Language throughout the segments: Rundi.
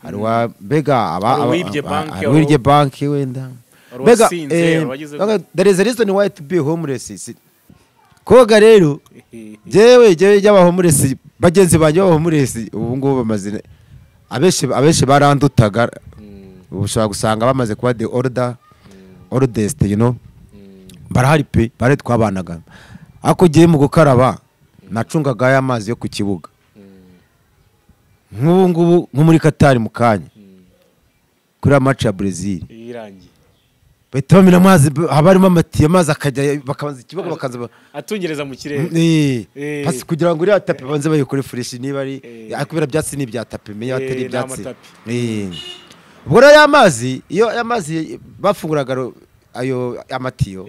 Hari uwa mbega aba Hari uwibye banki, hari uwibye banki wenda. Hari Mbega uwasinze, hari uwagize mbega, there is a reason why to be homeless. Koga rero jewe jewe y'aba homeless, bagenzi banjye b'aba homeless ubu ngubu bamaze, abenshi barandutaga. Ubu ushobora gusanga bamaze kuba the order oldest. Barahari pe, bare twabanaga. Ariko ugiye mu gukaraba, nacungaga ya mazi yo ku kibuga. Nk'ubu ngubu nko muri Qatar mu kanya kuri match ya Brazil irangiye, bahita bamena amazi, haba harimo amatiyo, amazi akajya, bakabanza ikibuga bakaza atungereza mu kirere. Pasi kugira ngo uriya tapis banze bayikore fresh, niba ari ariko biriya byatsi ni ibya tapis, menya atari Ni ibyatsi. amatapi. Ubwo rero ya mazi, iyo ya mazi bafunguraga ayo amatiyo,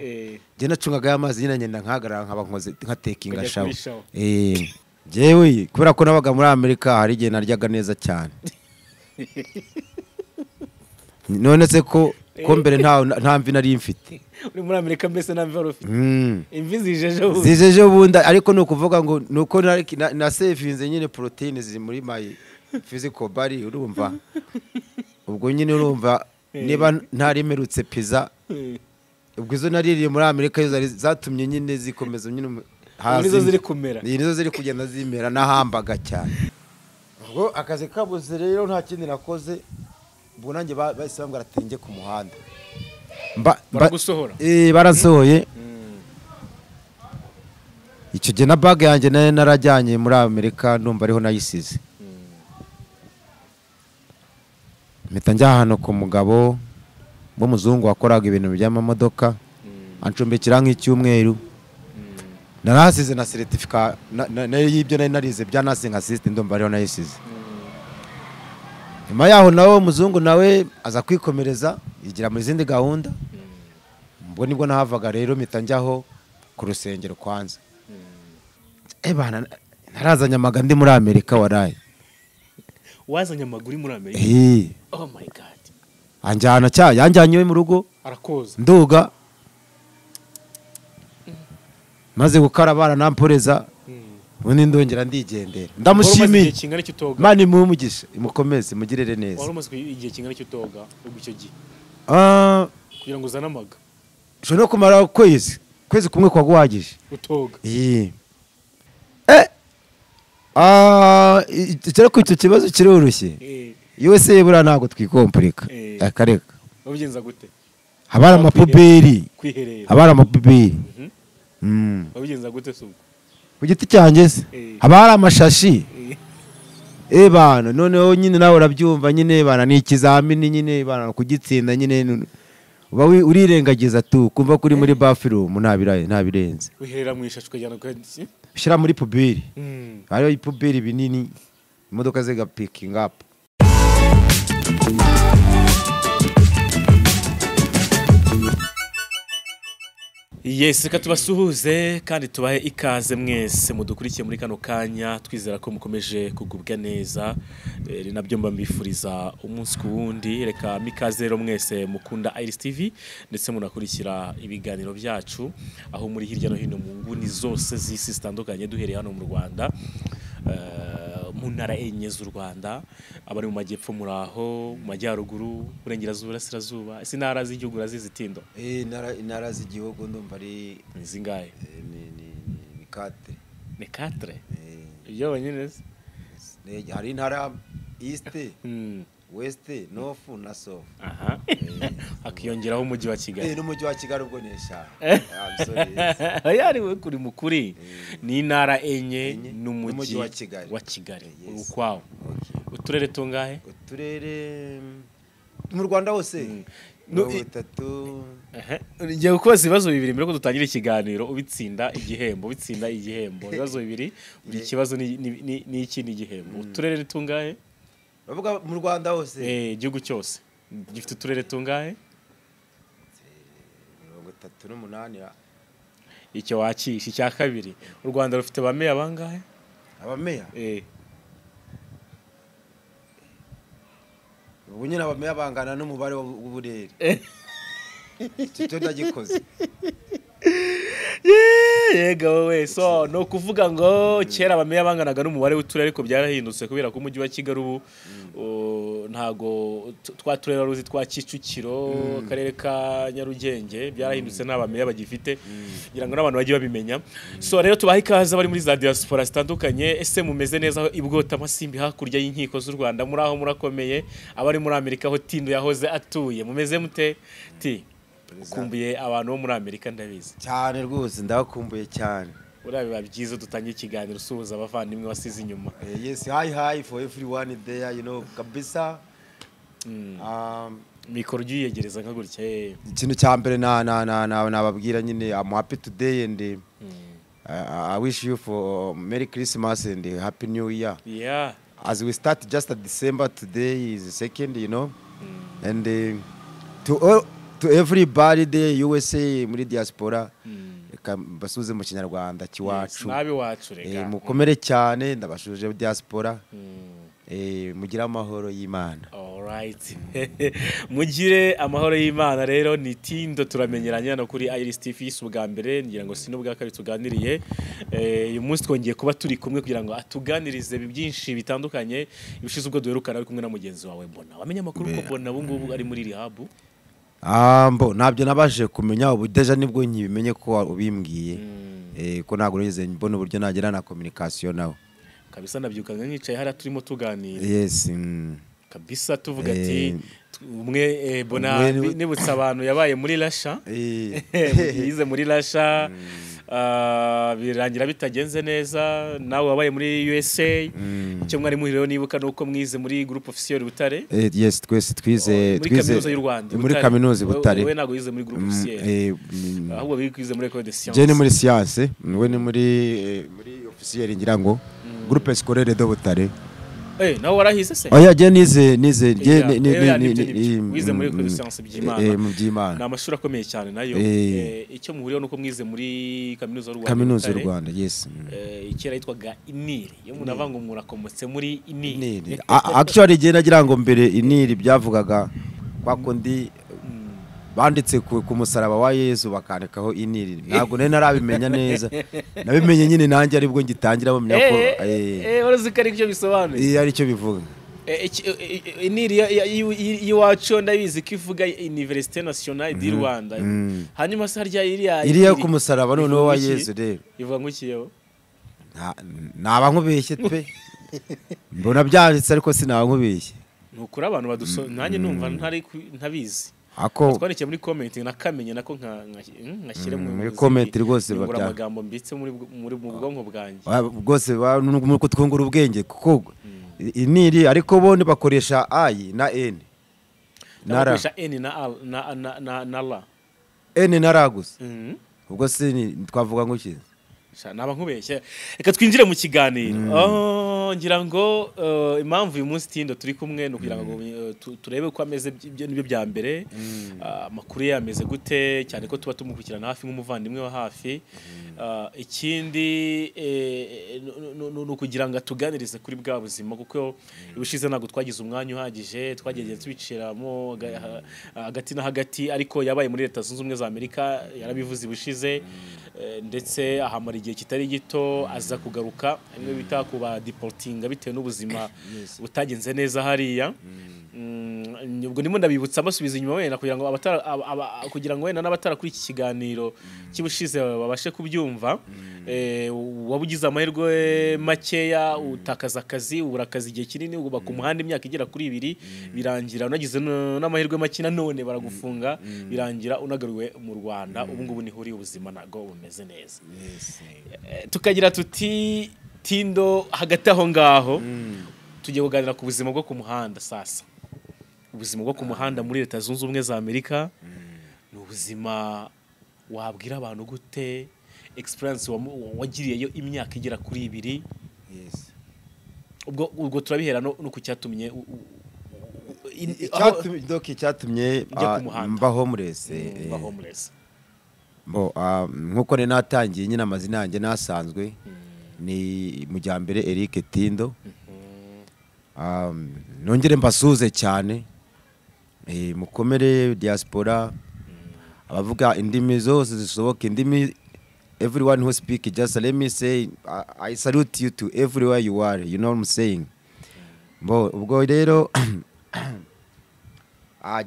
njye nacungaga ya mazi nyine, ngenda nkahagarara, nkaba nkoze nkatekinga Ukajya shower. kuri shower. Njyewe kubera ko nabaga muri Amerika, hari igihe naryaga neza cyane. None se ko mbere nta mvi nari mfite? Uri muri Amerika, mbese nta mvi wari ufite? Imvi zijeje ubu. Zijeje ubundi, ariko ni ukuvuga ngo ni uko na savinze nyine poroteyine ziri muri my physical body. Urumva, ubwo nyine urumva niba ntarimerutse pizza, ubwo izo naririye muri Amerika yo zari zatumye nyine zikomeza nyine Ubu nizo haza ziri kumera. Iyi nizo ziri kugenda zimera nahambaga cyane. Ubwo akazi kabuze rero, nta kindi nakoze, ubwo nanjye bahise bambwira ati njye ku muhanda. Baragusohora? Eh, baransohoye. Icyo gihe na bag yanjye nayo narajyanye muri Amerika, ndumva ariho nayisize. Mpita njya ahantu ku mugabo w'umuzungu wakoraga ibintu by'amamodoka, ancumbikira nk'icyumweru. Narahasize na certificate y'ibyo nari narize bya nursing assistant, ndumva ariho nayisize. Nyuma yaho nawe umuzungu nawe aza kwikomereza, yigira mu zindi gahunda. Ubwo nibwo nahavaga rero, mpita njyaho ku rusengero kwanza. Eh bana, narazanye amaga ndi muri Amerika, waraye. Wazanye amaguru muri Amerika? Eh. Oh my God! Anjyana cya yanjyanye iwe mu rugo. Arakoza? Nduga maze gukaraba, aranamporeza, ubundi ndongera ndigendera. Wari umaze Ndamushimiye. igihe kingana iki utoga? Imana imuhe umugisha, imukomeze, imugirire neza. Wari umaze igihe kingana iki utoga ubwo icyo gihe kugira ngo uzane amaga? Ushobora no kumara ukwezi, ukwezi kumwe kwa guhagije. Utoga? Iyi. Icyo ariko icyo kibazo kiroroshye. USA buriya ntabwo twikompurika. Akareka. Wabigenza gute? Haba hari amapuberi. Kwiherera? Haba hari amapuberi. Wabigenza gute se ubwo? Ku giti cyanjye se, haba hari amashashi. Eh bana, noneho nyine nawe urabyumva nyine bana, ni ikizamini nyine bana, kugitsinda nyine uba urirengagiza tu, kumva ko uri muri bathroom, nta birayi, nta birenze. Wiherera mu ishashi ukajyana ku Ushyira muri poubelle. Hariho ipuberi binini, imodoka ziga picking up. Yes, reka tubasuhuze kandi tubahe ikaze mwese mudukurikiye muri kano kanya, twizera ko mukomeje kugubwa neza. Ni nabyo mba mbifuriza umunsi ku wundi. Reka mikaze rero mwese mukunda Iris TV ndetse munakurikira ibiganiro byacu aho muri hirya no hino mu nguni zose z'isi zitandukanye, duhereye hano mu Rwanda, mu ntara enye z'u Rwanda: abari mu majyepfo muri aho, mu majyaruguru, burengerazuba, burasirazuba. Ese intara z'igihugu urazizi, Tindo? Eh, intara z'igihugu ndumva ari Ni zingahe? Ni quatre. Ni quatre? Eh, Ibyo wenyine se? Hari intara east, west, north na south. Aha, hakiyongeraho umujyi wa Kigali. N'umujyi wa Kigali, ubwo ni eshanu. I'm sorry. Yari we kuri mukuri, ni intara enye Enye, n'umujyi n'umujyi wa Kigali. Wa Kigali. Yes. Ukwawo. Uturere tungahe? Uturere mu Rwanda hose, No, 30. Ehe. Ngiye kukubaza ibibazo bibiri mbere ko dutangira ikiganiro. Ubitsinda igihembo, ubitsinda igihembo. Ibibazo bibiri, buri kibazo ni ikindi gihembo. Uturere ni tungahe? Bavuga mu Rwanda hose? Eh, igihugu cyose gifite uturere tungahe? 38. Icyo wakisha. Icya kabiri, u Rwanda rufite ba meya bangahe? Abameya? Eh. Ubu nyine abameya bangana n'umubare w'uburere. Icyo cyo ndagikoze. Yega wowe! So ni ukuvuga ngo kera abameya banganaga n'umubare w'uturere, ariko byarahindutse kubera ko umujyi wa Kigali ubu Ntago twa turere ruzi twa Kicukiro, akarere ka Nyarugenge, byarahindutse, nta bameya bagifite, ngira ngo n'abantu bagiye babimenya. So rero tubaha ikaze bari muri za diaspora zitandukanye. Ese mumeze neza aho ibwota amasimbi hakurya y'inkiko z'u Rwanda? Muri aho murakomeye? Abari muri Amerika aho Tindo yahoze atuye, mumeze mute? Ti ukumbuye abantu bo muri Amerika, ndabizi. Cyane rwose, ndabakumbuye cyane. Buriya biba byiza dutangiye ikiganiro usuhuza abavandimwe wasize inyuma. Yes, hi hi for everyone there, kabisa. Mikoro ujye uyiyegereza nka gutya. Ikintu cya mbere na nababwira nyine, I'm happy today and I wish you for Merry Christmas and Happy New Year. As we start just at December, today is the second, and to all, to everybody there USA, muri diaspora, reka mbasuze mu Kinyarwanda kiwacu. Nabi wacu reka. Mukomere cyane, ndabashuje diaspora. Mugire amahoro y'Imana. Alright. Mugire amahoro y'Imana. Rero ni Tindo, turamenyeranye hano kuri Iris TV, si ubwa mbere, ngira ngo si n'ubwa kabiri tuganiriye. Uyu munsi twongeye kuba turi kumwe kugira ngo atuganirize byinshi bitandukanye. Ibishize ubwo duherukana ari kumwe na mugenzi wawe Mbona. Wamenye amakuru ko Mbona ubu ngubu ari muri rehab? Ah, mbo ntabyo nabashije kumenya ubu, déjà nibwo nkibimenye ko ubimbwiye. Ko ntabwo nigeze mbona uburyo nagira na communication nawe. Kabisa, nabyukaga nkicaye hariya turimo tuganira. Kabisa tuvuga ati umwe Bona Umwe ni- nibutsa abantu yabaye muri Rasha. Yize muri Rasha, birangira bitagenze neza. Nawe wabaye muri USA. Icyo mwari muhiriyeho nibuka nuko mwize muri Groupe Officiel Butare. Yes, twese twize Muri twize Kaminuza y'u Rwanda muri Butare. Kaminuza i Butare. Wowe ntabwo wize muri Groupe Officiel, ahubwo wize muri École de Sciences. Je ni muri science, we ni muri officiel, ngira ngo Groupe Scolaire de Butare. Nawe warahize se? Oya, je nize je Nibyo, nibyo. Wize muri École de Sciences Byimana. Mu Byimana. Ni amashuri akomeye cyane nayo. Icyo muhuriyeho nuko mwize muri Kaminuza y'u Rwanda Kaminuza y'u Butare. Rwanda, yes. Kera yitwaga INIR. Iyo umuntu avuga ngo murakomotse muri INIR. INIR. Actually je nagira ngo mbere INIR byavugaga kwa kundi banditse ku musaraba wa Yesu bakandikaho INIR. Ntabwo nari narabimenya neza, nabimenye nyine nanjye aribwo ngitangira bamenya ko Wari uzi ko ari cyo bisobanuye? Ari cyo bivuga. INIR y'iwacu ndabizi ko ivuga Université Nationale du Rwanda. Hanyuma se harya iriya Iriya ku musaraba noneho wa ivuga iki? Yesu rero. Ivuga nk'ukiyeho? Naba nkubeshye pe, mbona byanditse ariko sinaba nkubeshye. Ni ukuri, abantu baduso nanjye numva ntari ntabizi. Ako Twandikiye muri comment nakamenye nako nkashyire Muri comment rwose amagambo mbitse muri mu bwonko bwanjye. Rwose muri kutwungura ubwenge, kuko INIR, ariko bo bakoresha I na N na R. Bakoresha N na L na R. N na R gusa. Ubwo se twavuga ngo iki? Sha, naba nkubeshye. Reka twinjire mu kiganiro. Oh, ngira ngo impamvu uyu munsi Tindo turi kumwe ni ukugira ngo turebe uko ameze, ibyo nibyo bya mbere. Amakuru ye ameze gute, cyane ko tuba tumukurikirana hafi nk'umuvandimwe wa hafi. Ikindi ni ukugira ngo atuganirize kuri bwa buzima, kuko ubushize ntabwo twagize umwanya uhagije, twagiye tubiciramo hagati na hagati. Ariko yabaye muri Leta Zunze Ubumwe za Amerika, yarabivuze ubushize, ndetse ahamara igihe kitari gito, aza kugaruka bimwe bita kuba deportinga bitewe n'ubuzima butagenze neza hariya. Ubwo ndimo ndabibutsa basubiza inyuma wenda kugira ngo abatara kugira ngo wenda n'abatara kuri iki kiganiro cy'ubushize babashe kubyumva. Waba ugize amahirwe makeya, utakaza akazi, ubura akazi igihe kinini, ubaka umuhanda imyaka igera kuri 2, birangira unagize n'amahirwe make nanone baragufunga, birangira unagaruwe mu Rwanda. Ubu ngubu niho uri, ubuzima ntabwo bumeze neza. Tukagira tuti Tindo, hagati aho ngaho tugiye kuganira ku buzima bwo ku muhanda. Sasa ubuzima bwo ku muhanda muri Leta Zunze Ubumwe za Amerika ni ubuzima wabwira abantu gute, experience wagiriyeyo imyaka igera kuri 2? Ubwo turabihera no ku cyatumye Donc icyatumye Ujya ku muhanda. Mba homeless, Mba homeless. Bo, nkuko nari natangiye nyine, amazina yanjye nasanzwe ni Mujyambere Eric Tindo. Nongere mbasuhuze cyane. Mukomere diaspora, abavuga indimi zose zishoboka, indimi, everyone who speak, just let me say I salute you to everywhere you are, you know what I'm saying. Bo ubwo rero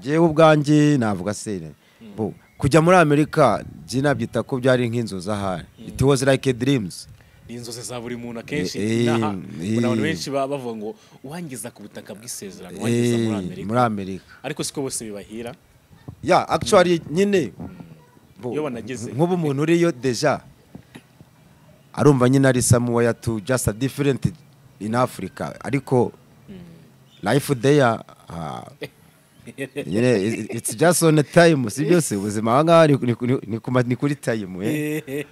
Jyewe ubwanjye navuga se bo kujya muri Amerika jye nabyita ko byari nk'inzozi ahari, it was like a dreams. Ni inzozi za buri muntu akenshi. Eh, Inaha eh. ubona abantu benshi baba bavuga ngo uwangiza ku butaka bw'isezerano, uwangiza muri Amerika. Muri Amerika. Ariko siko bose bibahira. Yeah, actually nyine Iyo banageze. Nk'ubu umuntu uriyo déjà arumva nyine ari somewhere to just a different in Africa, ariko life there, nyine it's just on a time, si byose ubuzima aha ngaha ni kuri time, eh.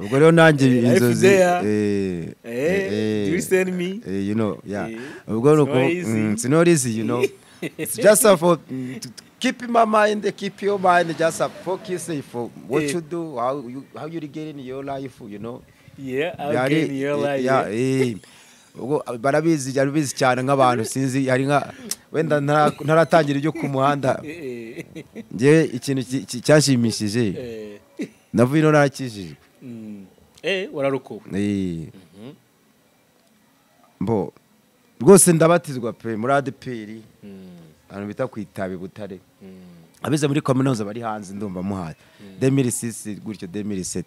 Ubwo rero nanjye Life inzozi there. Eh, Do you send me? Yeah. Ubwo Ubwo it's not easy. It's not easy. It's just for to keep my mind, keep your mind just a focus for what you do, how you regain your life. Yeah, I'll gain your life. Yeah, ubwo barabizi, barabizi cyane nk'abantu sinzi hari nka wenda ntaratangira ibyo ku muhanda. Njye ikintu cyanshimishije, navuye ino narakijijwe. Wararokowe. Mbo rwose ndabatizwa pe muri ADPR, ahantu bita ku Itabi, Butare. Abize muri kaminuza bari hanze ndumva muhaye 2006 gutyo, 2007,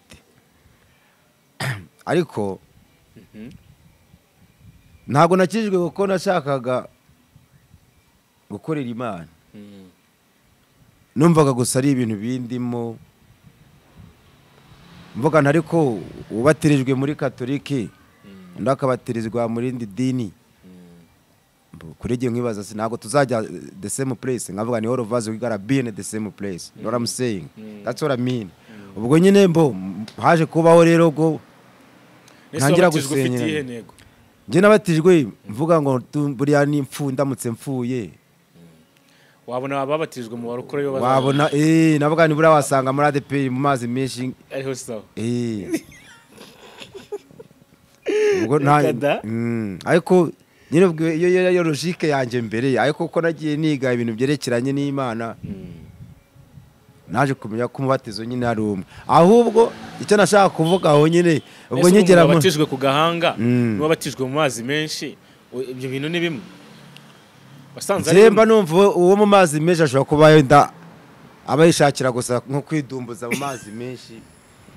ariko ntabwo nakijijwe kuko nashakaga gukorera Imana. Numvaga gusa ari ibintu bindimo, mvuga nti ariko ubatirijwe muri katoliki, undi akabatirizwa mu rindi dini. Kuri gihe nkibaza si ntabwo tuzajya the same place, nkavuga ni all of us we gotta be in the same place. You know what I'm saying? That's what I mean. Ubwo nyine mbo haje kubaho rero go Ese ntangira wabatijwe ufite gusenyera. iyihe ntego? Njye nabatijwe mvuga ngo buriya ni ndamutse mfuye Wabona ababatijwe mu barokore yo wabona, navuga ni buriya wasanga muri ADPR mu mazi menshi. Ariho sawa. Ubwo nta Reka da. Ariko nyine ubwo iyo logique yanjye mbere, ariko ko nagiye niga ibintu byerekeranye n'Imana, naje kumenya ko umubatizo nyine ari umwe. Ahubwo icyo nashaka kuvuga aho nyine ubwo Ese nkigera umuntu wabatijwe ku gahanga n'uwabatijwe mu mazi menshi, ibyo bintu ni bimwe? Wasanze ari Zemba bimwe? Numva uwo mu mazi menshi ashobora kuba yenda aba yishakira gusa nko kwidumbuza mu mazi menshi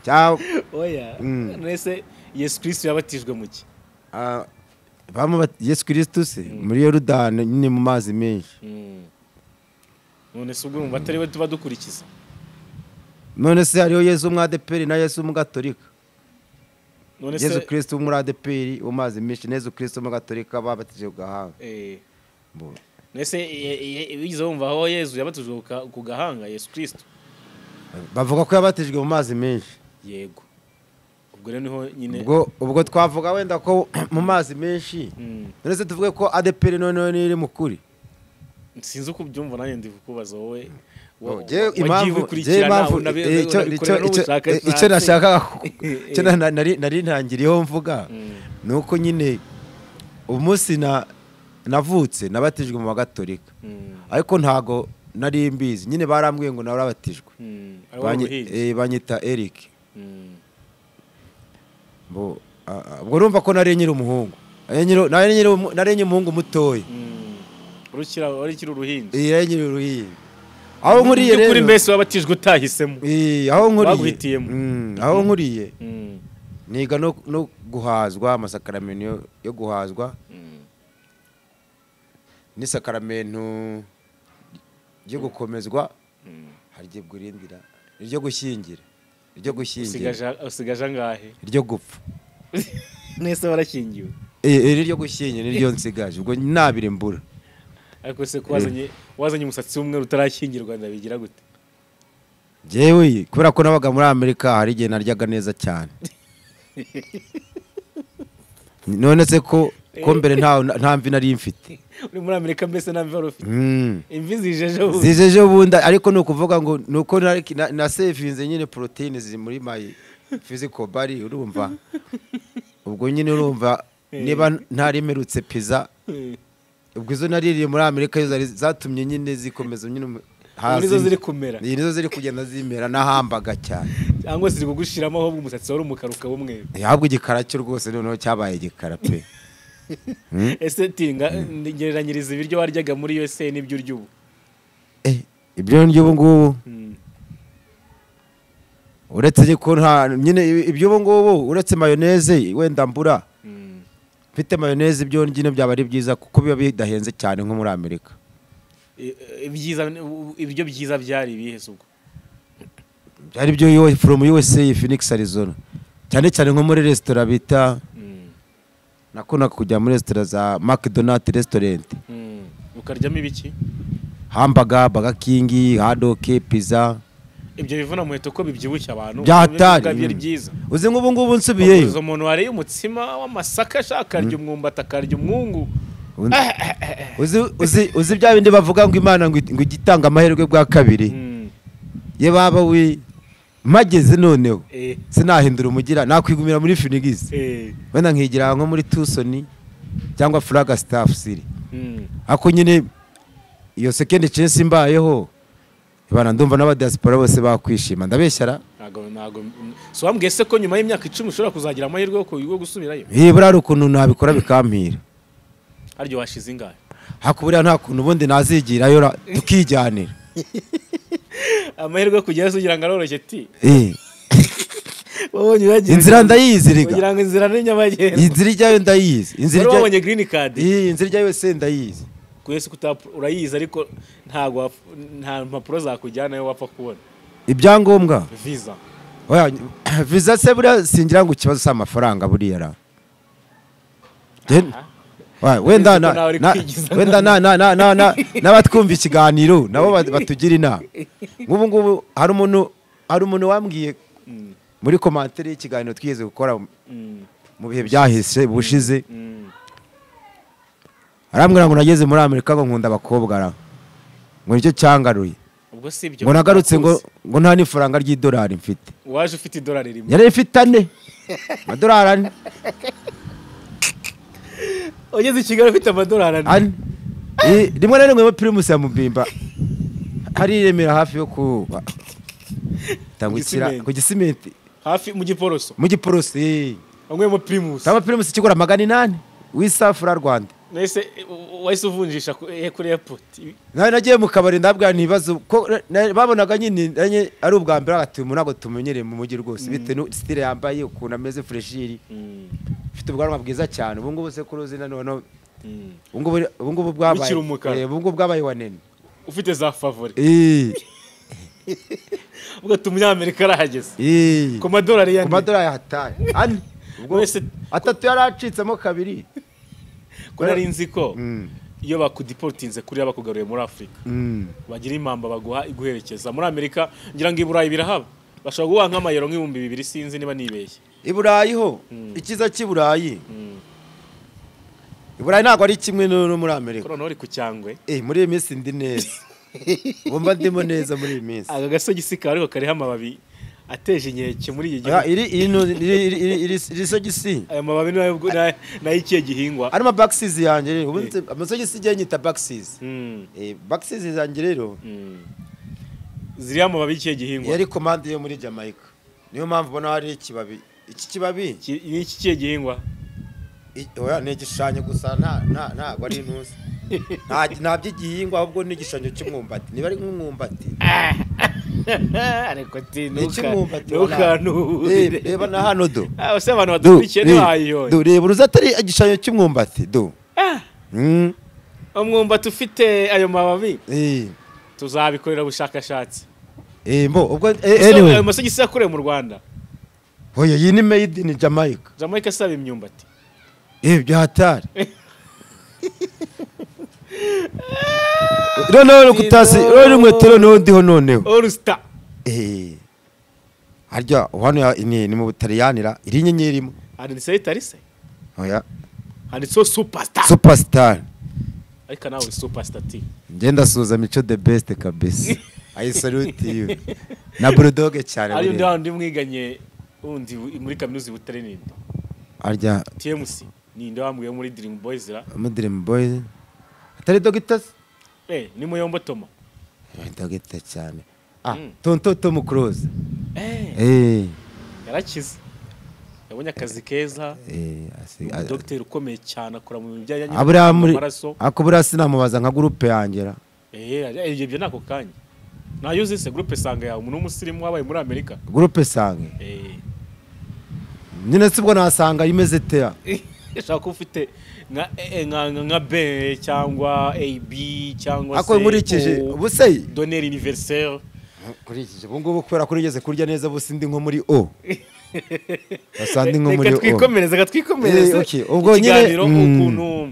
cyangwa Oya. Nese Yesu Kristo yabatijwe mu ki? Ah, Yesu Kristo se muri Yorodani nyine mu mazi menshi. None se ubwo urumva atari we tuba dukurikiza? None se hariho Yesu w'umwadeperi na Yesu w'umugatolika? None se Yesu Kristo wo muri ADPR wo mazi menshi na Yesu Kristo w'umugatolika babatije ku gahanga. Nese wigeze wumva aho Yesu yabatijwe ku gahanga, Yesu Kristo? Bavuga ko yabatijwe mu mazi menshi. Yego, ubwo rero niho nyine. Ubwo twavuga wenda ko mu mazi menshi. None se tuvuge ko ADPR noneho iri mu kuri? Sinzi uko ubyumva, nanjye ndi kukubaza wowe Oh, jewe wagiye impamvu jewe ubikurikirana, impamvu unabikorera n'ubushakashatsi. Icyo nashakaga icyo nari ntangiriyeho mvuga ni uko nyine umunsi navutse nabatijwe mu bagatolika, ariko ntago nari mbizi, nyine barambwiye ngo narabatijwe. Ari wowe uruhinja. Banyita Eric. Ubwo urumva ko nari nyiri umuhungu. Nari nyiri umuhungu mutoya. Wari ukiri uruhinja. Nari nyiri uruhinja aho nkuriye By'ukuri rero. Mbese wabatijwe utahisemo? Aho nkuriye. Baguhitiyemo. Aho nkuriye niga no guhazwa amasakaramentu yo guhazwa n'isakaramento ryo gukomezwa. Hari igihe bwirindira iryo gushyingira, iryo gushyingira. Usigaje angahe? Iryo gupfa. Nese warashyingiwe? Iri ryo gushyingira niryo nsigaje, ubwo nabire mbura. Ariko se ko wazanye umusatsi w'umweru utarashyingirwa, ndabigira gute? Jewe kubera ko nabaga muri Amerika hari igihe naryaga neza cyane. None se ko mbere nta mvi nari mfite? Uri muri Amerika mbese nta mvi wari ufite? Imvi zije ejo bundi. Zije ejo bundi, ariko ni ukuvuga ngo ni uko na sevinze nyine poroteyine ziri muri my physical body. Urumva ubwo nyine, urumva niba ntarimerutse pizza, ubwo izo naririye muri Amerika yo zari zatumye nyine zikomeza nyine Ubu nizo haza ziri kumera. Iyi nizo ziri kugenda zimera n'ahambaga cyane. Cyangwa ziri kugushiramo, ahubwo umusatsi wari umukara ukaba umweru. Ahubwo igikara cyo rwose noneho cyabaye igikara pe. Ese tinga ngereranyiriza ibiryo waryaga muri USA n'ibyo urya ubu. Ibyo ndya ubu ngubu uretse ko nta nyine ibyo ubu ngubu uretse mayoneze wenda mbura. Mfite mayoneze ibyo ndya byaba ari byiza kuko biba bidahenze cyane nko muri Amerika. Ibyiza ibyo byiza byari ibihe ubwo? Byari byo from USA Phoenix Arizona. Cyane cyane nko muri restaurant bita nakunda kujya muri restaurant za McDonald's restaurant. Ukaryamo ibiki? Hamburger, Burger King, hot dog, pizza. Ibyo bivuna muheto ko bibyibushye abantu. Byatari byiza. Uzi nk'ubu ngubu nsubiyeyo. Uzo umuntu wariye umutsima w'amasaka ashaka arya umwumbati akarya umwungu. Uzi bya bindi bavuga ngo Imana ngo igitanga amahirwe bwa kabiri. Ye baba we mageze noneho sinahindura umugira nakwigumira muri Phoenix. Wenda nkigira nko muri Tucson cyangwa Flagstaff City. Ako nyine iyo second chance mbayeho ibana ndumva n'aba diaspora bose bakwishima ndabeshyara. Ntago so wambwiye se ko nyuma y'imyaka 10 ushobora kuzagira amahirwe yo gusubirayo? Buriya ukuntu nabikora bikampira. Haryo washize ingahe? Hakuburiya nta kuntu ubundi nazigirayo tukijyanira. Amahirwe yo kugera ugira ngo aroroshye ti. Inzira ndayizi riga. Ugira ngo inzira ni nyabagendwa. Inzira ijyayo ndayizi. Inzira ijyayo wabonye green card. Inzira ijyayo se ndayizi. Kwese urayizi ariko ntago nta mpapuro zakujyana wapfa kubona. Ibyangombwa? Visa. Oya visa se buriya singira ngo ikibazo sa amafaranga buriya ra. Wenda wenda na na na na n'abatwumva ikiganiro nabo batugira inama. Nk'ubu ngubu hari umuntu wambwiye muri commentaire y'ikiganiro twigeze gukora mu bihe byahise bushize. Arambwira ngo nageze muri Amerika ngo nkunda abakobwa ra. Ngo nicyo cyangaruye. Ubwo si ibyo. Ngo nagarutse ngo nta n'ifaranga ry'idolari mfite. Waje ufite idolari rimwe. Yari ifite ane. Amadolari ane. Ugeze i Kigali ufite amadolari ane. Rimwe na rimwe Primus ya Mubimba. Hari iremera hafi yo ku tangukira ku Gisimenti. Hafi mu Giporoso. Mu Giporoso. Anywemo Primus. Taba Primus ikigura 800 w'isafura Rwanda. Nese wahise uvunjisha kuri airport. Nari nagiye mu kabari ndabwira ntibazo ko babonaga nyine ari ubwa mbere ati umuntu ntabwo tumenyereye mu mujyi rwose bite no style yambaye ukuntu ameze freshiri. Ufite ubwanwa bwiza cyane ubu ngubu se kuruzi none ubu ngubu bwabaye ubu ngubu bwabaye wanene. Ufite za favori. Ubwo tumunyamerika arahageze. Ku madolari yandi. Ku madolari hataye. Ane. Ubwo atatu yaracitsemo kabiri. Ko nari nzi ko iyo bakudeportinze kuri abakugaruye muri Afrika bagira impamba baguha iguherekeza muri Amerika ngira ngo i Burayi birahaba bashobora guha nk'amayero nk'ibihumbi 2000 sinzi niba nibeshye. I Burayi ho ikiza cy'i Burayi. I Burayi ntabwo ari kimwe no muri Amerika. Ko noneho uri ku cyangwe. Muri iyi minsi ndi neza. Ngomba ndimo neza muri iyi minsi. Aka gasogisi kawe ariko kariho amababi ateje inkeke muri iyi gihugu. Iri sogisi. Aya mababi nayo ikiye gihingwa. Arimo boxes yanjye rero. Ubundi amasogisi igiye nyita boxes. Boxes zanjye rero. Ziriya mababi ikiye gihingwa. Yari commande yo muri Jamaica. Niyo mpamvu ubona hari ikibabi. Iki kibabi ni iki kiye gihingwa? Oya ni igishushanyo gusa nta ntabwo ari intuzi. Nta by'igihingwa ahubwo ni igishushanyo cy'umwumbati. Niba ari nk'umwumbati. Ariko ntukantu. Reba na hano do. Ese abantu badukurikiye ntibayibonye. Do reba uruza atari igishushanyo cy'umwumbati do. Umwumbati ufite ayo mababi. Tuzabikorera ubushakashatsi. Mbo ubwo anyway. Ayo masogisi yakorewe mu Rwanda. Oya iyi ni made in Jamaica. Jamaica saba imyumbati. Byahatari. Noneho kutasi rero inkweto noneho ndiho noneho. All star. Harya hano ni mu Butaliyani iri nyenyeri imwe. Handitseho Italy se? Oya. Handitseho superstar. Superstar. Ariko nawe superstar ti. Ngenda suza Mico the best kabisa. I salute you. Na Bulldog cyane. Ari undi wandi mwiganye undi muri kaminuza Butare ninde? Arya TMC ninde wambwiye muri Dream Boys ra? Muri Dream Boys. Atari Dogita? Ni Muyombo Toma. Dogita cyane. Tonto Tom Cruise. Yarakize. Yabonye akazi keza. Dogiteri ukomeye cyane akora mu bijyanye n'amaraso. Ako buriya sinamubaza nka groupe yangera. Ibyo nako kanya. Nayo uzi se groupe sange yawe umuntu w'umusirimu wabaye muri Amerika. Groupe sange. Nyine sibwo nasanga imeze tea. Shaka ufite nka B cyangwa AB cyangwa C. Ako nkurikije ubuse donneur universel. Nkurikije ubu ngubu kubera ko urigeze kurya neza busi ndi nko muri O. Basandi nko muri O. Twikomereze twikomereze. Okay, ubwo nyine ukuntu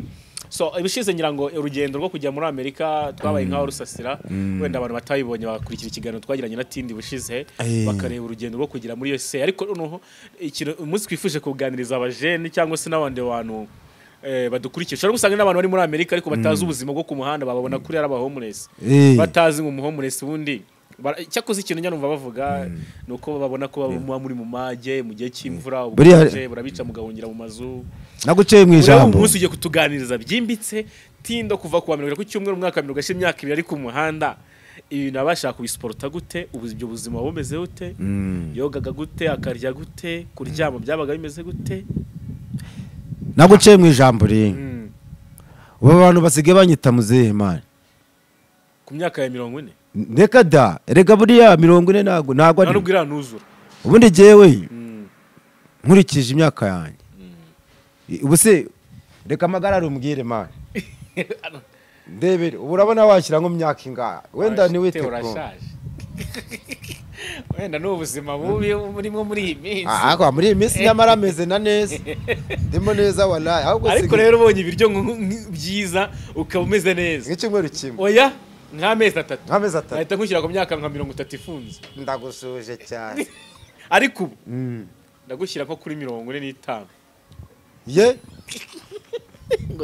so ibishize ngira ngo urugendo rwo kujya muri Amerika twabaye nkaho rusasira wenda abantu batayibonye bakurikira ikiganiro twagiranye na Tindi bushize bakareba urugendo rwo kugera muri USA. Ariko noneho ikintu umunsi twifuje kuganiriza abajene cyangwa se n'abandi bantu badukurikiye ushobora gusanga n'abantu bari muri Amerika ariko batazi ubuzima bwo ku muhanda bababona kuri ari aba homeless batazi ngo homeless ubundi cyakoze ikintu njya numva bavuga nuko babona ko muba muri mu mage mu gihe cy'imvura ubuje burabica mugahungira mu mazu. Naguceye mu ijambo umunsi ugiye kutuganiriza byimbitse Tindo kuva kuwa 20 ku cyumweru umwaka 20 imyaka ibiri ari ku muhanda ibintu abashaka kubisporta gute ubuzima buzima bumeze gute yogaga gute akarya gute kuryama byabaga bimeze gute. Naguceye mu ijambo ri ubu abantu basigaye banyita muzehe man ku myaka ya 40. Reka da reka buriya 40 ntago ari nubwo iranuzura ubundi jewe nkurikije imyaka yanjye ubu se reka amagara rumbwire man ndebere ubu urabona washyira nko myaka ingahe wenda ni wite urashaje wenda n'ubuzima bubi murimo muri iyi minsi. Ako muri iyi minsi nyamara ameze na neza ndimo neza wallahi. Ahubwo ariko rero ubonye ibiryo byiza ukaba umeze neza nk'icyumweru kimwe oya nk'amezi atatu nk'amezi atatu nahita nkushyira ku myaka nka 30 ifunze. Ndagusuje cyane ariko ubu ndagushyira nko kuri 45. Ye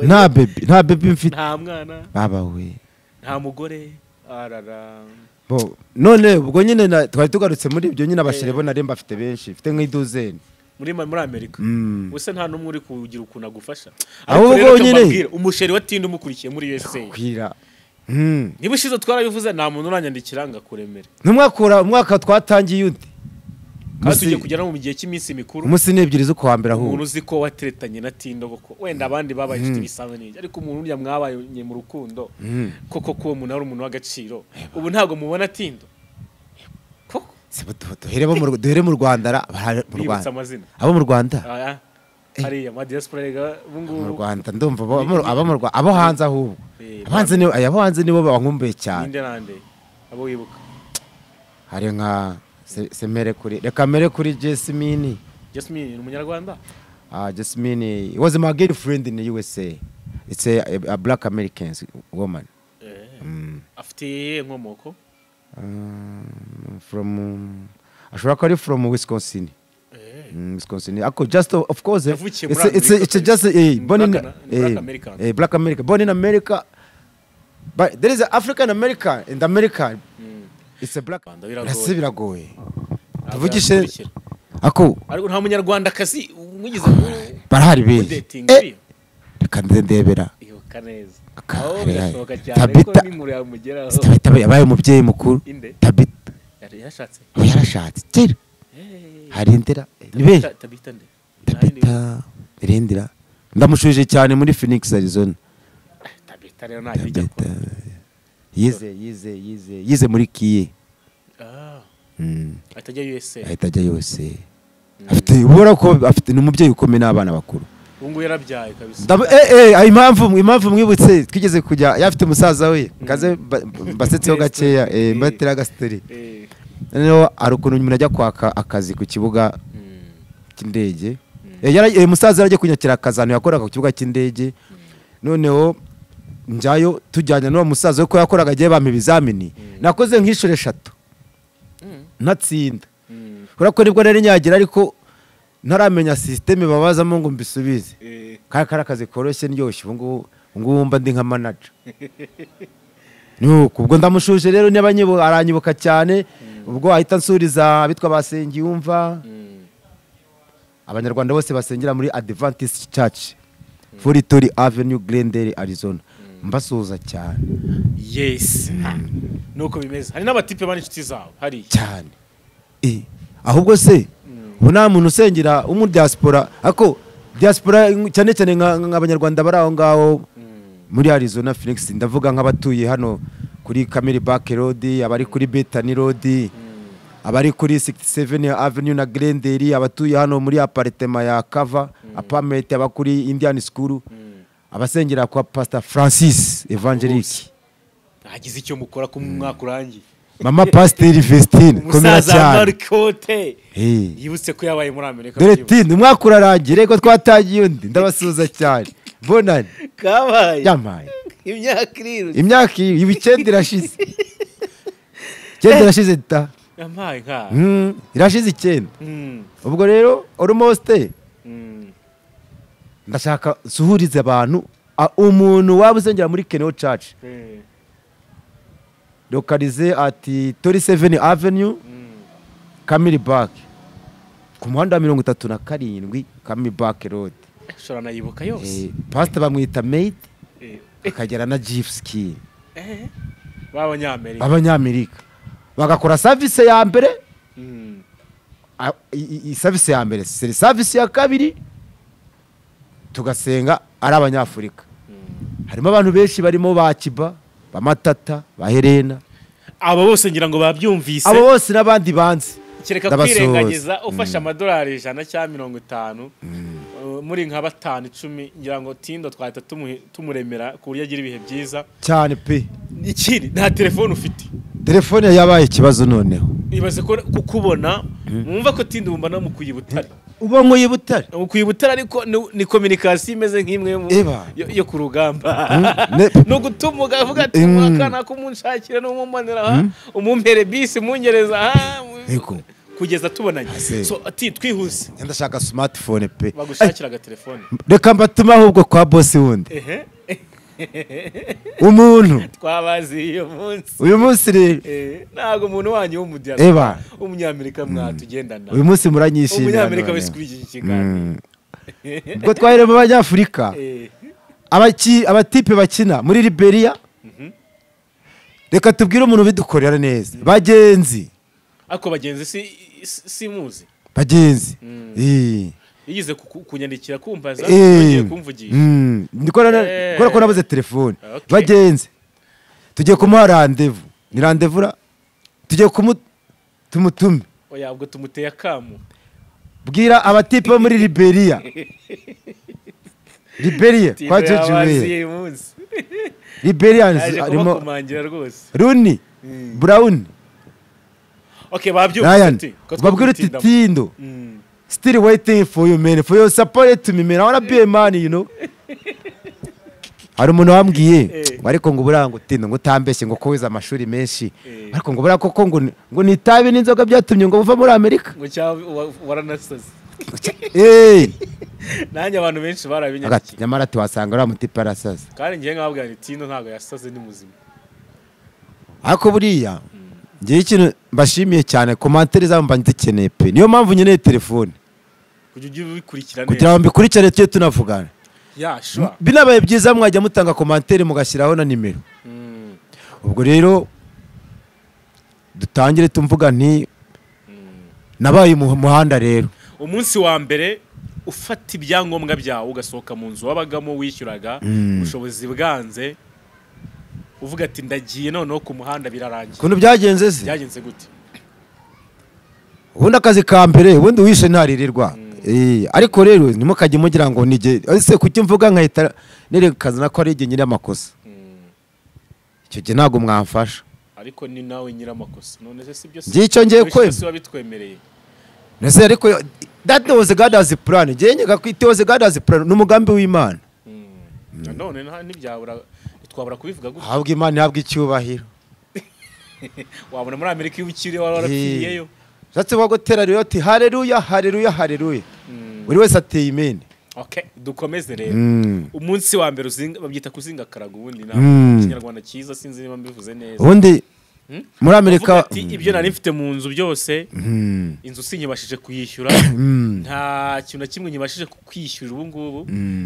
nta baby mfite nta mwana baba we nta mugore arara. Bo none ubwo nyine twari tugarutse muri ibyo nyine abashere bo nari mbafite benshi mfite nk'iduzeni muri Amerika. Wese nta numwe uri kugira ukuntu agufasha. Ahubwo nyine umusheri wa Tindo umukurikiye muri USA kwira. Niba ushize twarabivuze nta muntu uranyandikira ngo akuremere. Ntumwakura umwaka twatangiye undi. Kandi tugiye kugera mu gihe cy'iminsi mikuru. Umunsi ni ebyiri zo kuwa mbere aho. Umuntu uzi ko wateretanye na Tindo koko wenda abandi babaye inshuti bisanzwe n'iki ariko umuntu urya mwabaye mu rukundo koko ko uwo muntu ari umuntu w'agaciro. Ubu ntago mubona Tindo. Koko duhere mu Rwanda mu Rwanda. Abo mu Rwanda. Hariya ma diaspora rega bungu mu Rwanda ndumva abo mu Rwanda abo hanze ahubwo. Abanze ni abo hanze nibo bankumbuye cyane. Ninde nande abo wibuka. Hari nka semere kuri reka mere kuri Jasmine. Jasmine ni umunyarwanda? Jasmine was my girlfriend in the USA. It's a black American woman. Afite inkomoko? From ashobora kuba ari from Wisconsin. Wisconsin. Ako just of course it's just a born in Black American. Black America born in America. But there is an African American in America. It's a black. Biragoye. Biragoye. Tuvugishe ako ariko nta munyarwanda kazi mwigize barahari benshi. Reka ndebera. Ibuka neza. Aho birashoboka cyane ko n'inkuru yamugeraho. Tabita yabaye umubyeyi mukuru. Tabita. Yarashatse. Yarashatse. Kera. Hari indera. Ni benshi. Tabita nde? Tabita Irindira. Ndamushuje cyane muri Phoenix Arizona. Tabita rero nta bijya ko. Yize muri Kiye. Atajya USA. Atajya USA. Afite ubora ko afite n'umubyeyi ukomeye n'abana bakuru. Ubungu yarabyaye kabisa. Impamvu mwibutse twigeze kujya yafite musaza we kaze basetseho gakeya mbatera agasteri. Noneho ari ukuntu umuntu ajya kwaka akazi ku kibuga cy'indege. Musaza yarajya kunyakira akazano yakoraga ku kibuga cy'indege. Noneho njyayo tujyanye n'uwo musaza ko yakoraga agiye bampa ibizamini. Nakoze nk'inshuro 3 ntatsinda. Kubera ko nibwo nari nyagira ariko ntaramenya systeme babazamo ngo mbisubize. Kari akazi koroshye ndyoshye ubu ngubu mba ndi nka manager. Nuko ubwo ndamushuje rero n'abanyibo aranyibuka cyane ubwo ahita nsuriza abitwa Basengiyumva. Abanyarwanda bose basengera muri Adventist Church 43 Avenue Glendale Arizona. Mbasuhuza cyane. Yes. Nuko bimeze. Hari n'abatipe bari inshuti zawe hari cyane. Ahubwo se Ubu nta muntu usengera wo muri diaspora, ariko diaspora cyane cyane nk'abanyarwanda bari aho ngaho muri Arizona Phoenix, ndavuga nk'abatuye hano kuri Camelback Road, abari kuri Bethany Road, abari kuri 67 Avenue na Glendale, abatuye hano muri apartment ya Kava apartment, abakuri Indian School, abasengera kwa Pastor Francis Evangelique. Hagize icyo mukora ku mwaka urangiye. Mama Pastor Vestine, komera Umusaza cyane. Marikote Eh. yibutse ko yabaye muri Amerika. Dore tindi umwaka urarangiye, reko twatangiye undi. Ndabasuhuza cyane, bonane. Kabaye. Yampaye. Imyaka irindwi. Imyaka iba 9 irashize, 9 irashize ta. Yampaye nka. Irashize 9. Ubwo rero almost ndashaka suhurize abantu, umuntu waba usengera muri Keneo Church localize at 37 Avenue, Camelback, ku muhanda wa 37 Camelback Road. Ushobora nayibuka yose. Pastor bamwita Made, akagera na Jeff Ski. B'abanyamerika. Abanyamerika bagakora service ya mbere, service ya mbere, service ya kabiri tugasenga ari abanyafurika. Harimo abantu benshi barimo ba Kiba, ba Matata, ba Helena. Abo bose ngira ngo babyumvise. Abo bose n'abandi banze. Kereka Ndabasuhuza. kwirengagiza ufashe amadolari 100 cyangwa 50, muri nka 5, 10, ngira ngo Tindo twahita tumuremera ku buryo agira ibihe byiza. Cyane pe. Ikindi, nta telefone ufite. Telefone yabaye ikibazo noneho. Ibaze ko kukubona mwumva ko Tindo wumva namukuye i Butare. Uba nkuye i Butare. Umukuye i Butare, ariko ni communication imeze nk'imwe Eba. yo ku rugamba. Ne- No gutuma ukavuga ati akana kumunshakira n'umumanira aha, umumpere bisi mungereza aha, Yego. kugeza tubonanye. Ase. So ati twihuse. Ndashaka smartphone pe. Bagushakira agatelefone. Reka mbatume ahubwo kwa boss wundi. Ehe. Umuntu Twabazi iyo munsi. Uyu munsi rero Ntabwo umuntu wanyu w'umudiaspora Eba. w'umunyamerika mwatugendana. Uyu munsi muranyishimira Umunyamerika noneho. wese kuri iki kiganiro. Ubwo twahereye mu banyafurika, abatipe bakina muri Liberia, reka tubwire umuntu ubidukorera neza, bagenzi. Ariko bagenzi si muzi. Bagenzi. Yigeze kunyandikira kumbaza, yongeye kumvugisha. Ndikora ko nabuze telefone. Okay. Bagenzi, tugiye kumuha rendez-vous, ni rendez-vous ra tugiye tumutume. Oya, ubwo tumuteye akamu. Bwira abatipe bo muri Liberia, Liberia Tindo kwa George Weah. yabaziye uyu munsi. Liberians Yaje harimo kubakomangira rwose. Rooney, Brown, Okay, babyumvise Ryan. ati ko Babwira uti twakutindamo. Tindo still waiting for you, man, for your support to me, man. I wanna be a man, you know. Hari umuntu wambwiye ngo ariko ngo buriya ngo Tindo ngo utambeshye ngo ko wize amashuri menshi, ariko ngo buriya koko ngo ni itabi n'inzoga byatumye ngo uva muri Amerika. Ngo cyangwa waranasaze. Nanjye abantu benshi barabinyandikiye. Agati, nyamara ati wasanga uriya mutipe arasaze. Kandi ngiye nkababwira nti Tindo ntabwo yasaze, ni muzima. Ariko buriya ngewe ikintu mbashimiye cyane, commentaires zabo mba nzikeneye pe, niyo mpamvu nkeneye telefone. Kujya ujya ubikurikira Kugira neza. ngo mbikurikirane, tujye tunavugana. Ya, sure. Binabaye byiza mwajya mutanga commentaire mugashyiraho na nimero. Ubwo rero dutangire tumvuga nti nabaye mu muhanda rero. Umunsi wa mbere ufata ibyangombwa byawe ugasohoka mu nzu wabagamo wishyuraga, ubushobozi bwanze, uvuga ati ndagiye noneho ku muhanda, birarangiye. Ukuntu byagenze se? Byagenze gute? Ubundi akazi ka mbere, ubundi wishe ntaririrwa. Ariko rero ntimukajye mugira ngo nige ese kuki mvuga nkahita nerekana ko ari igihe nyiri amakosa. Icyo gihe ntabwo mwamfasha. Ariko ni nawe nyiramakosa, none se sibyo? Ngiye icyo ngiye kwemera. Si wabitwemereye? Ese ariko that was God has plan. Ngiye nyega ko it was God has plan, ni umugambi w'Imana. Nanone ntibyabura, twabura kubivuga gutya. Ahabwa Imana ihabwa icyubahiro. Wabona muri Amerika iyo ukiri waba warapfiriyeyo. Ushatse gutera rero ati haleluya, haleluya, haleluya, buri wese ateye imene. Okay, dukomeze rero. Umunsi wa mbere uzinga, babyita kuzinga karago ubundi na Kinyarwanda cyiza, sinzi niba mbivuze neza. Ubundi muri Amerika Uvuga ati ibyo nari mfite mu nzu byose, inzu sinyibashije kuyishyura, nta kintu na kimwe nyibashije kwishyura ubu ngubu,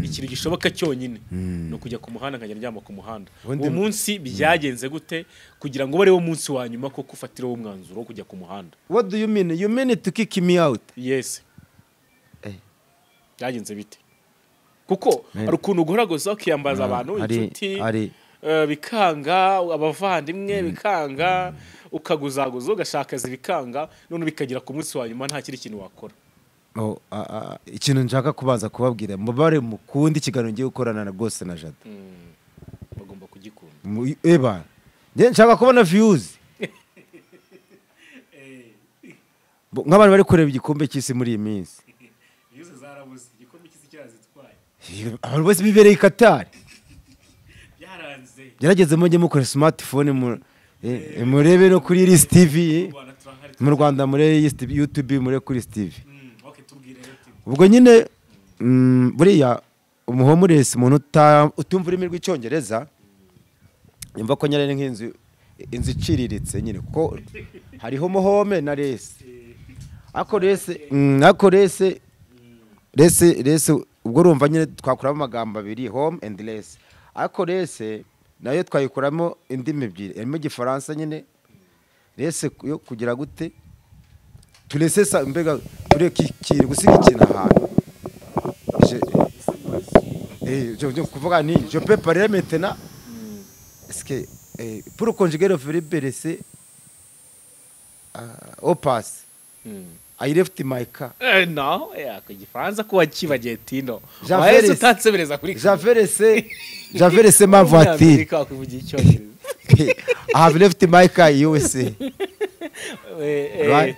ikintu gishoboka cyonyine ni ukujya ku muhanda nkajya ndyama ku muhanda. Uwo munsi byagenze gute kugira ngo ube ariwo munsi wa nyuma koko ufatiraho umwanzuro wo kujya ku muhanda? What do you mean? You mean to kick me out? Yes. Byagenze bite? Kuko hari ukuntu ugoragoza ukiyambaza abantu, inshuti bikanga, abavandimwe bikanga, ukaguzaguza ugashakaza bikanga, none bikagera ku munsi wa nyuma nta kindi kintu wakora. Ikintu nshaka kubanza kubabwira, mubare mukundi ikiganiro ngiye gukorana na rwose na Jado. Bagomba kugikunda. Eba njye nshaka kubona views. Nk'abantu bari kureba igikombe cy'isi muri iyi minsi. Views zarabuze, igikombe cy'isi cyarazitwaye. Abantu bose bibereye i Qatar. Byaranze. Gerageze mujye mukora smartphone murebe no kuri Iris TV mu Rwanda, muri YouTube, muri kuri TV. Ubwo nyine buriya umuhomuresi, umuntu utumva ururimi rw'icyongereza yumva ko nyine nk'inzu inzu iciriritse nyine, kuko hariho umuhome na resi. Ako rese ako rese rese rese, ubwo urumva nyine twakuramo amagambo abiri, home and less. Ako rese nayo twayikuramo indimi ebyiri, harimo igifaransa nyine rese yo kugira gute turese sa mbega tureka ikintu, gusiga ikintu ahantu. Je kuvuga ni je peux parler maintenant. Est-ce que pour conjuguer le verbe laisser au passé, I left my car. No, ku gifaransa ko wakibagiye Tino. Wahise utansebereza kuri J'avais laissé ma voiture. I have left my car in USA. Right?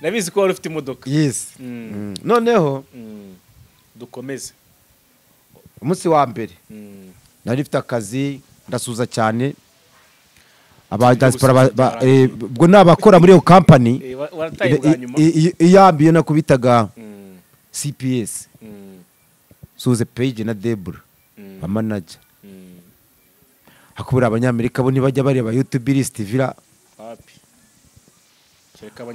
Nabizi ko wari ufite imodoka. Yes. Noneho dukomeze. Umunsi wa mbere nari mfite akazi, ndasuza cyane aba diaspora, ubwo nabakora muri iyo company iyambiye nakubitaga CPS. Suze Page na Debra ba manager. Hakubura abanyamerika bo ntibajya bareba YouTube list vira.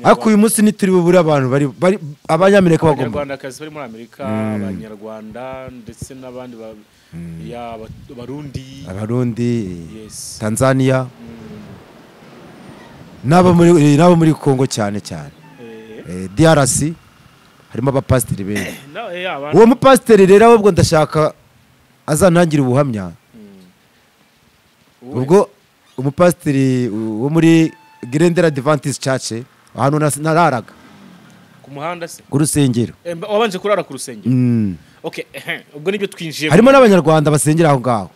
Ariko uyu munsi nituri bubure abantu bari abanyamerika bagomba. Abanyarwandakazi bari muri Amerika, abanyarwanda ndetse n'abandi ya Abarundi, yes, Tanzania, n'abo muri Kongo cyane cyane. DRC harimo abapasiteri benshi. Uwo mupasiteri rero ahubwo ndashaka azantangira ubuhamya. Ubwo umupasiteri wo muri Glendale Adventist Church, ahantu nararaga ku muhanda se, ku rusengero. Wabanje kurara ku rusengero? Okay, ubwo nibyo twinjiyemo. Harimo n'abanyarwanda basengera aho ngaho.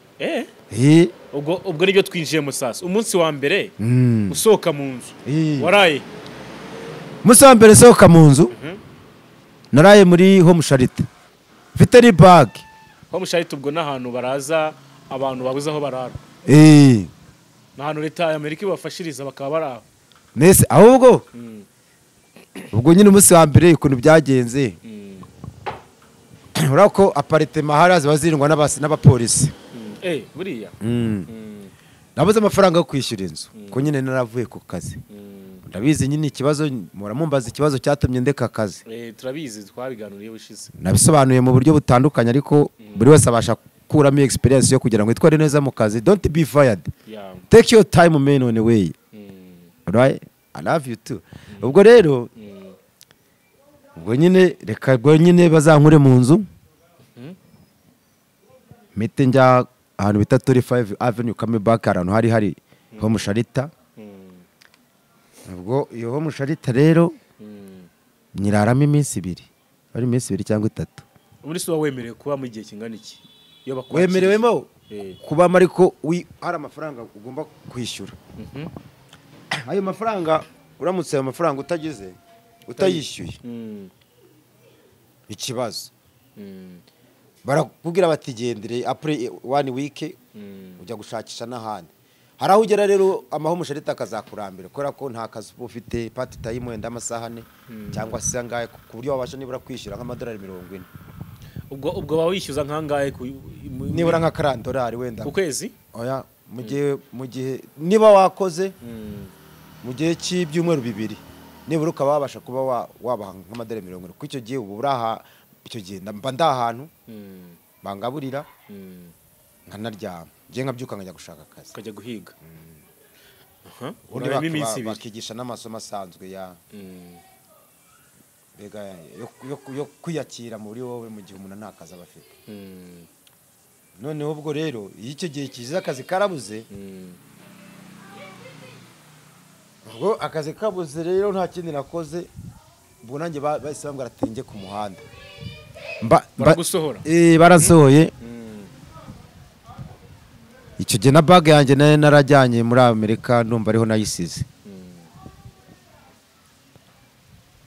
Ubwo nibyo twinjiyemo sasa. Umunsi wa mbere usohoka mu nzu waraye? Umunsi wa mbere usohoka mu nzu naraye muri Home Charity, mfite ni bag. Home Charity ubwo n'ahantu baraza abantu babuze aho barara. N'ahantu leta ya Amerika ibafashiriza bakaba baraho. Nese ahubwo ubwo nyine umunsi wa mbere ukuntu byagenze, urabona ko aparitema hariya ziba zirindwa n'abapolisi. Buriya nabuze amafaranga yo kwishyura inzu ko nyine naravuye ku kazi. Ndabizi nyine ikibazo, muramumbaza ikibazo cyatumye ndeka akazi. Turabizi, twabiganuriye bushize. Nabisobanuye mu buryo butandukanye, ariko buri wese abasha kuramo experience yo kugira ngo itware neza mu kazi. Don't be fired. Take your time man on the way. Right? I love you too. Ubwo rero ubwo nyine reka ubwo nyine bazankure mu nzu, mpite njya ahantu bita 35 Avenue Camelback, ahantu hari Home Sharita. Ubwo iyo Home Sharita rero nyiraramo iminsi ibiri, ari iminsi ibiri cyangwa itatu. Muri so wemerewe kuba mu gihe kingana iki? Iyo wemerewemo kubamo, ariko hari amafaranga ugomba kwishyura. Ayo mafaranga uramutse ayo mafaranga utagize utayishyuye ikibazo barakubwira bati gendere après one week ujya gushakisha n'ahandi. Hari aho ugera rero amaho Sharita akazakurambira kubera ko nta kazi ufite, part time wenda amasaha ane cyangwa se angahe, ku buryo wabasha nibura kwishyura nk'amadolari 40. Ubwo bawishyuza nkangahe nibura nka $40 wenda ku kwezi? Oya, mu gihe niba wakoze mu gihe cy'ibyumweru bibiri nibura ukaba wabasha kuba wabaha nk'amadolari 40, kuko icyo gihe ubu uraha, icyo gihe mba ndahantu bangaburira nkanaryama, ngiye nkabyuka nkajya gushaka akazi, ukajya guhiga. Ubundi bakigisha n'amasomo asanzwe ya Mbega yo kwiyakira muri wowe mu gihe umuntu nta kazi aba afite. Noneho ubwo rero iyo icyo gihe kiza akazi karabuze, ubwo akazi kabuze rero nta kindi nakoze, ubwo nanjye bahise bambwira ati njye ku muhanda. Baragusohora? Baransohoye. Icyo gihe na bag yanjye nari narajyanye muri Amerika, ndumva ariho nayisize.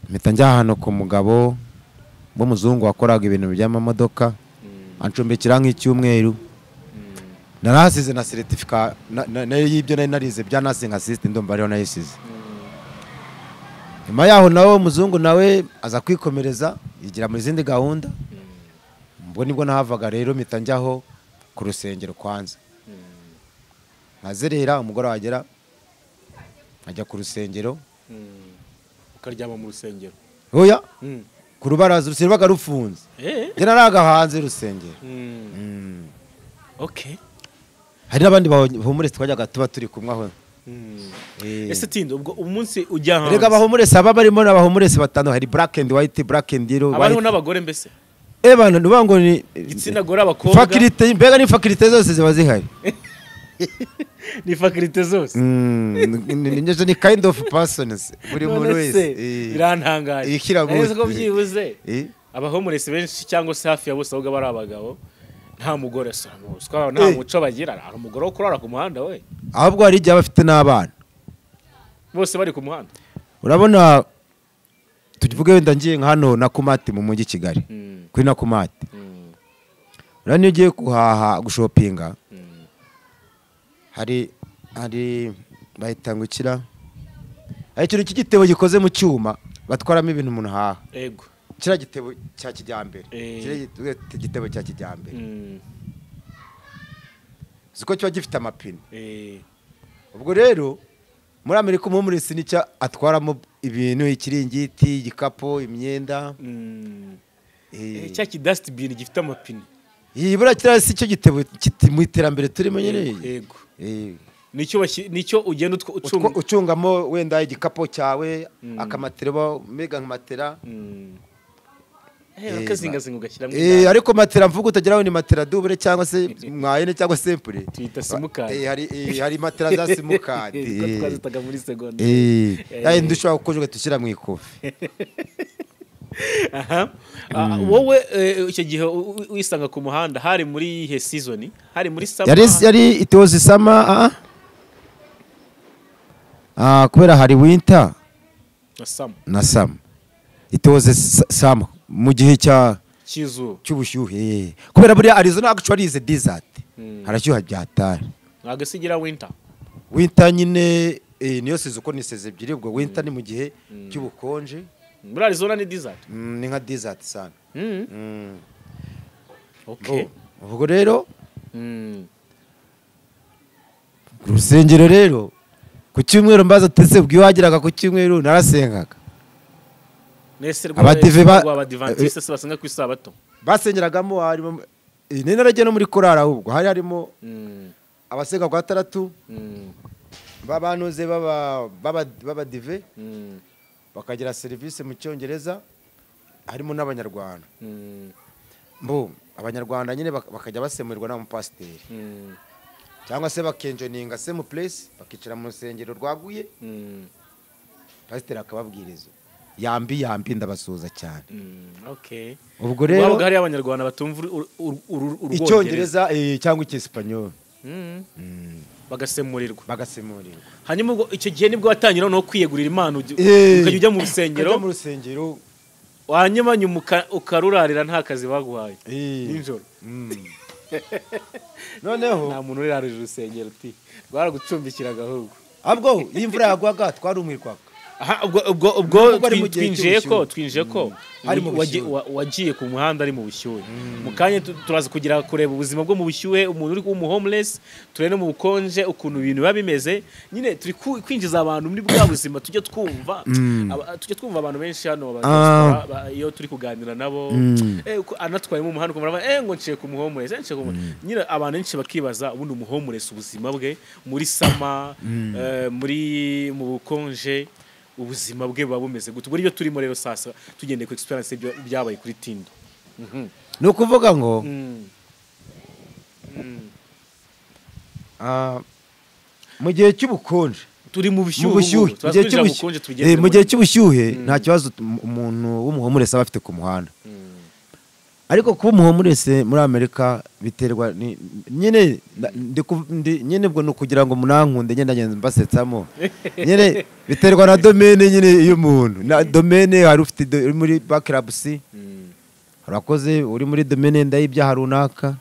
Mpita njya ahantu ku mugabo w'umuzungu wakoraga ibintu by'amamodoka, ancumbikira nk'icyumweru. Narahasize na certificate y'ibyo nari narize bya nursing assistant, ndumva ariho nayisize. Nyuma yaho nawe umuzungu nawe aza kwikomereza, yigira mu zindi gahunda. Ubwo nibwo nahavaga rero mpita njyaho ku rusengero kwanza. Nkazerera umugore wagera nkajya ku rusengero. Ukaryama mu rusengero? Oya, ku rubaraza, urusengero rwabaga rufunze. Njye naraga hanze y'urusengero. Okay. Hari n'abandi bahumurese twajyaga tuba turi kumwe aho. Ese Tindo, ubwo umunsi ujya hanze, Erega abahumurese aba barimo n'abahumurese batanu, hari black and white, black and yellow, abariho white. n'abagore mbese? Bana nuvuga ngo ni igitsina gore, abakobwa. Faculté, mbega ni faculté zose ziba zihari. Ni faculté zose. Ni kind of persons, buri muntu None wese. se, birantangaje. Kira Nari nzi ko bose. byibuze abahomuresi benshi cyangwa se hafi ya bose ahubwo aba ari abagabo, nta mugore. Se nta muco bagira? Hari umugore wo kurara ku muhanda we? Ahubwo hari igihe aba afite n'abana. Bose bari ku muhanda. Urabona, tuvuge wenda ngiye nka hano Nakumatt mu mujyi Kigali, kuri Nakumatt, urabona iyo ugiye guhaha, gushopinga, hari bahita ngo ikira, hari ikintu cy'igitebo gikoze mu cyuma batwaramo ibintu umuntu ahaha. Kiriya gitebo cya kijyambere, kiriya gitebo cya kijyambere, siko kiba gifite amapine? Ubwo rero muri Amerika umuhumurisi nicyo atwaramo ibintu, ikiringiti, igikapu, imyenda. Cya kidustbin gifite amapine. Iyi buriya kiriya si cyo gitebo mu iterambere turimo nyine. Yego. Nicyo ugenda ucunga. Ucungamo wenda igikapu cyawe, akamatera, mbega nka matera. Ukazingazinga ugashyiramo indani. Ariko matera mvuga utageraho ni matera double cyangwa se moyenne cyangwa simple. Tuyita simukadi. Hari matera za simukadi. Ko twazitaga muri segonderi. Yayindi ushobora gukoza ugahita ushyira mu ikofi. Aha. Wowe icyo gihe wisanga ku muhanda hari muri iyihe season? Hari muri summer? Yari it was summer, kubera hari winter Na summer. Na summer. It was summer mu gihe cya cy'izuba. Cy'ubushyuhe. Kubera buriya Arizona actually is a desert, harashyuha byatari. Ntabwo se igira winter? Winter nyine niyo season, uko ni season ebyiri. Ubwo winter ni mu gihe cy'ubukonje. Muri Arizona ni desert? Ni nka desert sana. Ubwo rero ku rusengero rero ku cyumweru, mbaza tese ubwo iyo wageraga ku cyumweru narasengaga. Nese rw'Abadivantiste se basenga ku isabato? Basengeragamo harimo nari naragiye no muri korari, ahubwo hari harimo abasenga kwa gatandatu b'abanuze b'abadive, bakagira serivisi mu Cyongereza, harimo n'Abanyarwanda. Mbo Abanyarwanda nyine bakajya basemurirwa n'abamupasiteri, cyangwa se bakenjoininga same place, bakicara mu rusengero rwaguye, pasiteri akababwiriza. Yambi yambi, ndabasuhuza cyane. Ubwo rero Wabaga hariyo Abanyarwanda batumva Urwongereza? Icyongereza cyangwa Icyesipanyoli. Bagasemurirwa. Bagasemurirwa. Hanyuma ubwo icyo gihe nibwo watangira no kwiyegurira Imana, ukajya ujya mu rusengero? Ukajya mu rusengero. Hanyuma nyuma ukarurarira nta kazi baguhaye nijoro? Noneho Nta muntu urararira urusengero uti rwaragucumbikiraga ahubwo. Ahubwo iyo imvura yagwaga twarumirwaga. Aha, ubwo Nubwo ari mu gihe twinjiye ko cy'ubushyuhe. Twinjiye ko Hari mu bushyuhe. Wagiye ku muhanda ari mu bushyuhe. Mu kanya turaza kugira kureba ubuzima bwo mu bushyuhe, umuntu uri umu homeless, turebe no mu bukonje ukuntu ibintu biba bimeze. Nyine turi kwinjiza abantu muri bwa buzima tujya twumva. Tujya twumva abantu benshi hano diaspora, iyo turi kuganira nabo, anatwaye mu muhanda ukumva ngo nciye ku mu homeless, nciye ku nyine abantu benshi bakibaza ubundi umu homeless ubuzima bwe muri summer, muri mu bukonje Ubuzima bwe buba bumeze gute? Ubwo nibyo turimo rero sasa, tugendeye ku experience y'ibyo byabaye kuri Tindo. Ni ukuvuga ngo mu gihe cy'ubukonje, Turi mu mu bushyuhe bushyuhe, ubu mu gihe twinjira mu cy'ubushyuhe, bukonje, tugeze mu gihe cy'ubushyuhe nta kibazo umuntu w'umuhomeless aba afite ku muhanda. Ariko kuba umuhomeless muri Amerika biterwa nyine nyine ubwo ni ukugira ngo munankunde, ngenda ngenda mbasetsamo nyine. Biterwa na domaine nyine y'umuntu, na domaine. Hari ufite uri muri bankruptcy, hari uwakoze uri muri domaine y'ibyaha runaka,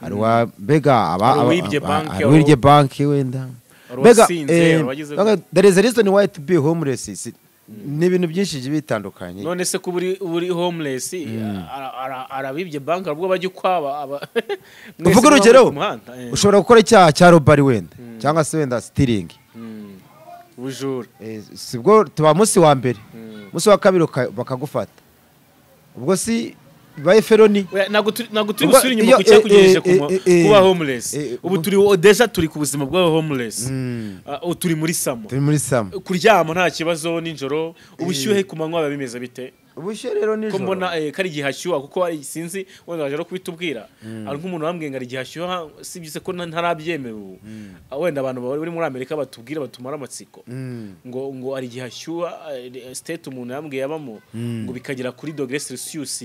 hari uwa mbega aba Hari uwibye banki, hari uwibye banki wenda. Hari Mbega, uwasinze, hari uwagize mbega, there is a reason why to be homeless. Ni ibintu byinshi bigiye bitandukanye. None se kuba uri homeless, arabibye banki, ubwo bajya ukwaba mwese Uvuga muba urugero, muri ku muhanda, ushobora gukora icyaha cya robbery wenda, cyangwa se wenda stealing. Ubujura. Sibwo tuba munsi wa mbere, munsi wa kabiri bakagufata, ubwo si bibaye felony. Oya, ntabwo turi Ubwo busubire inyuma iyo ku cyakugejeje kuba homeless. Ubu turi déjà turi ku buzima bwa homeless. Ah, ubu turi muri summer. Turi muri summer. Kuryama nta kibazo nijoro, ubushyuhe ku manywa biba bimeze bite? Ubushyuhe rero Ko nijoro mbona ko ari igihe hashyuha, kuko sinzi wenda waje no kubitubwira, hari nk'umuntu wambwiye ngo ari igihe hashyuha, sibye ko ntarabyemera ubu. Ah, wenda abantu bari muri Amerika batubwira, batumara amatsiko, ngo ari igihe hashyuha, state umuntu yambwiye abamo ngo bikagera kuri degré Celsius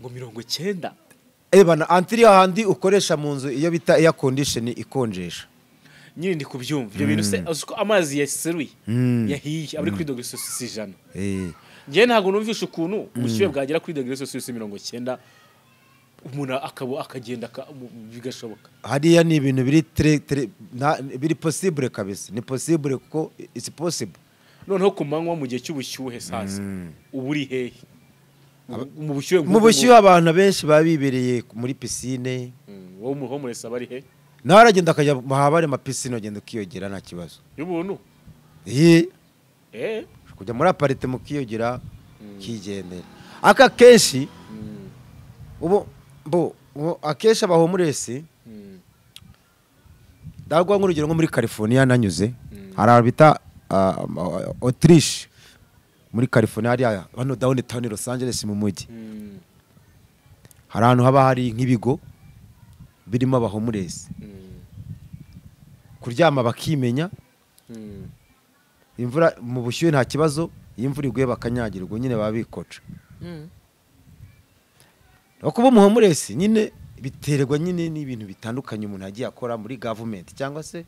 ngo 90. Ebana antiri hahandi ukoresha mu nzu iyo bita air condition ikonjesha. Nyine ndi kubyumva ibyo bintu se, uzi ko amazi yaseruye yahiye aba ari kuri degré Celsius 100? Njyewe ntabwo numvisha ukuntu ubushyuhe bwagera kuri degré Celsius 90, umuntu akaba akagenda bigashoboka. Hariya ni ibintu biri très très biri possible kabisa, ni possible kuko it's possible. Noneho ku manywa mu gihe cy'ubushyuhe sasa, uba uri hehe mu bushyuhe? Mu bushyuhe abantu benshi baba bibereye muri piscine. Wowe umuhomeless aba ari he? Nawe aragenda akajya haba hari amapiscine, agenda ukiyogera nta kibazo. Y'ubuntu? Ye. Kujya muri apartment mukiyogera, ukigendera. Aka kenshi ubu bo akenshi abahomeless, ndaguha nk'urugero nko muri California nanyuze, hari ahantu bita Autriche muri California, hariya hano downtown Los Angeles mu mujyi. Hari ahantu haba hari nk'ibigo birimo abahomeless, kuryama bakimenya, imvura mu bushyuhe nta kibazo, iyo imvura iguye bakanyagirwa nyine, baba bikoca. No kuba umuhomeless nyine biterwa nyine n'ibintu bitandukanye umuntu yagiye akora muri government, cyangwa se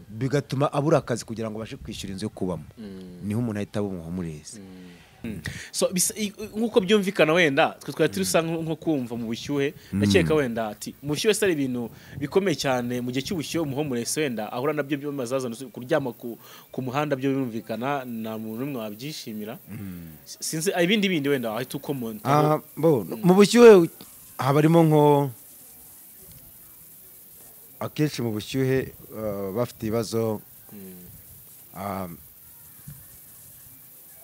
bigatuma abura akazi kugira ngo abashe kwishyura inzu yo kubamo, niho umuntu ahita aba umuhomeless. So nk'uko byumvikana, wenda twe twari turi usa nko kumva mu bushyuhe, ndakeka wenda ati mu bushyuhe se ari ibintu bikomeye cyane. Mu gihe cy'ubushyuhe umuhomeless wenda ahura nabyo by'amazazane, kuryama ku muhanda byo birumvikana, nta muntu n'umwe wabyishimira. Sinzi ibindi bindi wenda wahita ukomontaho. Ah, bo, mu bushyuhe haba harimo nko akenshi mu bushyuhe bafite ibibazo,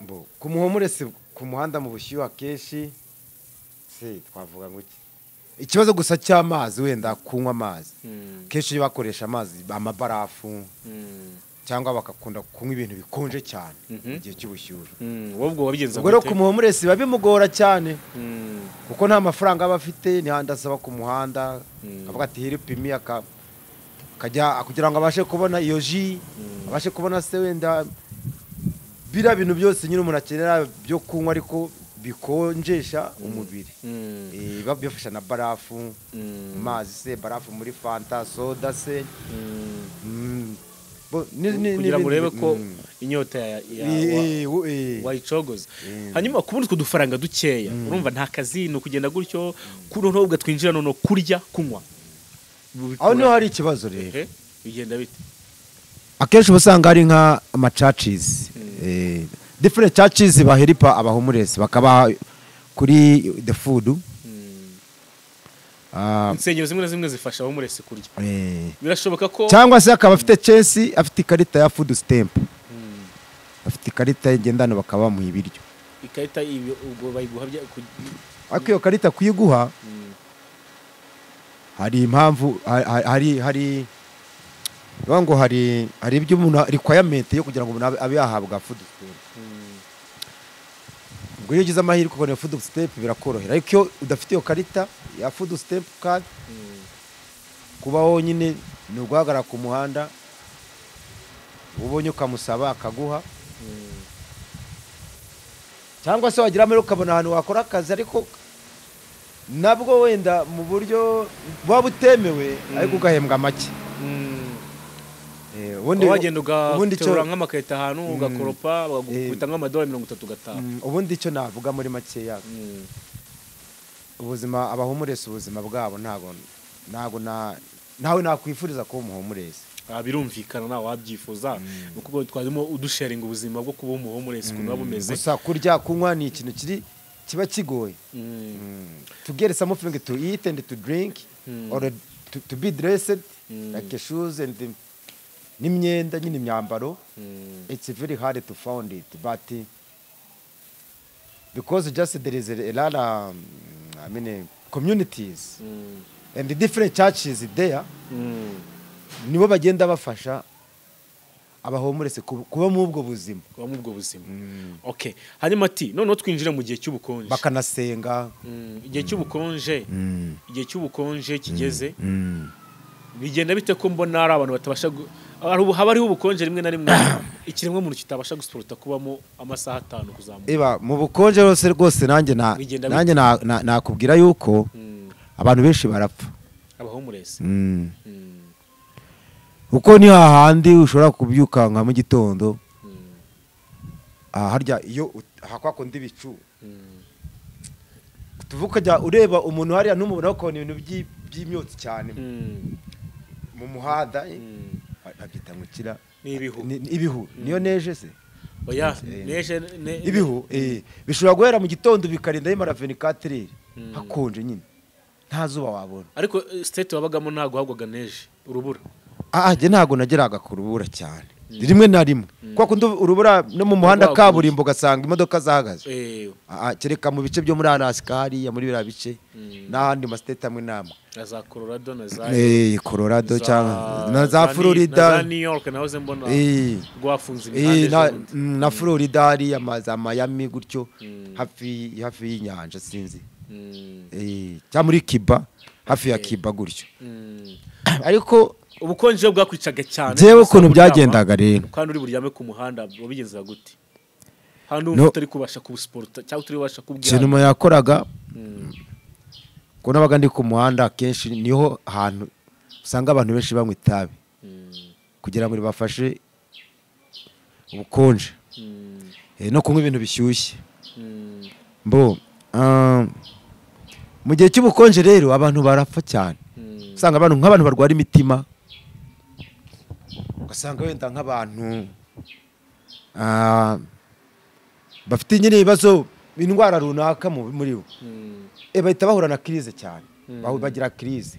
bo, ku muhomeless ku muhanda mu bushyuhe akenshi se twavuga ngo iki? Ikibazo gusa cy'amazi wenda, kunywa amazi. Kenshi iyo bakoresha amazi amabarafu, cyangwa bagakunda kunywa ibintu bikonje cyane mu gihe cy'ubushyuhe. Wowe ubwo wabigenza Ubwo rero gute? ku muhomeless biba bimugora cyane, kuko nta mafaranga aba afite, ntihandi asaba ku muhanda, akavuga ati "Help me", akajya kugira ngo abashe kubona iyo jus, abashe kubona se wenda biriya bintu byose nyine umuntu akenera byo kunywa ariko bikonjesha umubiri. Biba bifasha na barafu, amazi se, barafu muri Fanta, soda se. Kugira ngo urebe n'ibindi. ko inyota wayicogoza. Hanyuma kubona utwo dufaranga dukeya, urumva nta kazi, ni ukugenda gutyo, noneho ubwo twinjira noneho kurya, kunywa. Aho niho hari ikibazo rero. Bigenda bite? Akenshi uba usanga hari nka amachurches, different churches bahelpa abahomeless, bakabaha kuri the food. Insengero zimwe na zimwe zifasha abahomeless kurya. Birashoboka ko Cyangwa se akaba afite chance, afite ikarita ya food stamp, afite ikarita ngendanwa, bakaba bamuha ibiryo. Ikarita ibyo ubwo bayiguha Ariko iyo karita kuyiguha hari impamvu, hari Bivuga ngo hari ibyo umuntu requirement yo kugira ngo umuntu abe yahabwa food stamp. Ubwo iyo ugize amahirwe ukabona food stamp birakorohera, ariko iyo udafite iyo karita ya food stamp card, kubaho nyine ni uguhagarara ku muhanda, ubonye ukamusaba akaguha, cyangwa se wagira amahirwe ukabona ahantu wakora akazi, ariko nabwo wenda mu buryo buba butemewe, ariko ugahembwa make. Ubundi wagenda ubundi icyo ugaterura nk'amakarito ahantu, ugakoropa, bagukubita nk'amadolari 30 ugataha. Ubundi icyo navuga muri makeya, ubuzima abahomeless, ubuzima bwabo ntago na ntawe nakwifuriza kuba umuhomeless. Ah, birumvikana, nawe wabyifuza. Ni ukuvuga twarimo udusharinga ubuzima bwo kuba umuhomeless ukuntu buba bumeze. Gusa kurya, kunywa ni ikintu kiri kiba kigoye. To get something to eat and to drink or to be dressed, like shoes and n'imyenda nyine, imyambaro, it's very hard to find it, but because just there is a lot of I mean, communities and the different churches there, nibo bagenda bafasha abahomeless kuba muri ubwo buzima. Kuba muri ubwo buzima. Okay, hanyuma ati noneho twinjire mu gihe cy'ubukonje. Bakanasenga. Igihe cy'ubukonje kigeze, bigenda bite, ko mbona hari abantu batabasha haba hariho ubukonje, rimwe na rimwe ikiremwa muntu kitabasha gusuporta kubamo amasaha 5 kuzamuka? Eba mu bukonje rwose rwose, nanjye na Bigenda bite? nanjye nakubwira yuko abantu benshi barapfa. Abahomeless? Kuko ni hahandi ushobora kubyuka nka mu gitondo, harya iyo aha kwa kundi ibicu, tuvuga ukajya ureba umuntu hariya ntumubona, ukabona ibintu by'imyotsi cyane mu muhanda, babyita ngo kira Ni ibihu. Ibihu niyo neige se? Oya, neige Ibihu bishobora guhera mu gitondo bikarinda bimara 24, hakonje nyine, nta zuba wabona. Ariko state wabagamo ntabwo hagwaga neige, urubura? Ah, njye ntabwo nageraga ku rubura cyane, rimwe na rimwe kwa kundi urubura no mu muhanda Rwaguye. kaburimbo ugasanga imodoka zahagaze. Ah, kereka mu bice byo muri Alaska hariya muri biriya bice n'ahandi ma state amwe n'amwe. Na za Colorado na za Colorado cyangwa na za Florida. Na za New York nahoze mbona rwafunze imihanda ejo bundi. Na Florida hariya za Miami gutyo, hafi y'inyanja, sinzi, cyangwa muri Cuba, hafi ya Cuba gutyo. Ariko Ubukonje bwakwicaga cyane. Jewe ukuntu Kuryama, byagendaga rero, kandi uri buryame ku muhanda, wabigenzaga gute hano No. wumva utari kubasha kubusiporta cyangwa utari kubasha ikintu kubwira? umuntu yakoraga, ko nabaga ndi ku muhanda, akenshi niho hantu usanga abantu benshi banywa itabi kugira ngo ribafashe ubukonje, no kunywa ibintu bishyushye. Mbo mu gihe cy'ubukonje rero abantu barapfa cyane. Usanga abantu nk'abantu barwara imitima, ugasanga wenda nk'abantu bafite nyine ibibazo, indwara runaka muri bo, bahita bahura na crise cyane. Bagira crise.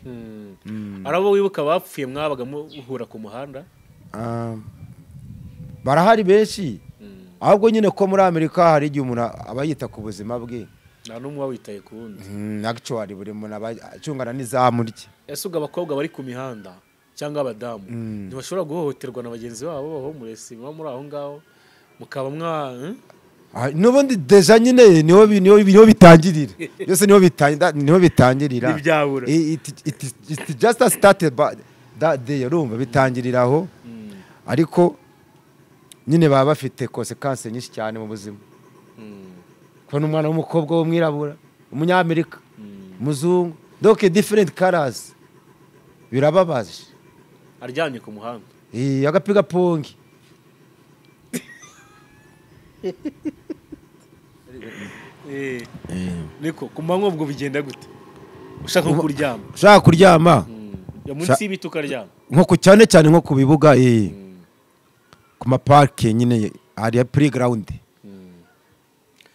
Hari abo wibuka bapfuye mwabaga muhura ku muhanda? Ah, barahari benshi. Ahubwo nyine ko muri Amerika hari igihe umuntu aba yita ku buzima bwe. Nta n'umwe uba witaye ku wundi. Actually buri muntu aba acungana n'izamu rye. Ese ubwo abakobwa bari ku mihanda cyangwa abadamu ntibashobora guhohoterwa na bagenzi babo b'abahomeless muba muri aho ngaho, mukaba mwa Ah, n'ubundi déjà nyine niho bitangirira byose, niho bitangirira. Ntibyabura. It just started that day, urumva bitangirira aho. Ariko nyine baba bafite conséquences nyinshi cyane mu buzima. Kubona umwana w'umukobwa w'umwirabura, umunyamerika, umuzungu, donc different colors, birababaje. Aryamye ku muhanda. Agapiga pongi. Niko ku manywa ubwo bigenda gute ushaka nko kuryama? Ushaka kuryama, Ya munsi y'ibiti ukaryama? Nko ku cyane cyane nko ku bibuga, ku maparike nyine hari playground,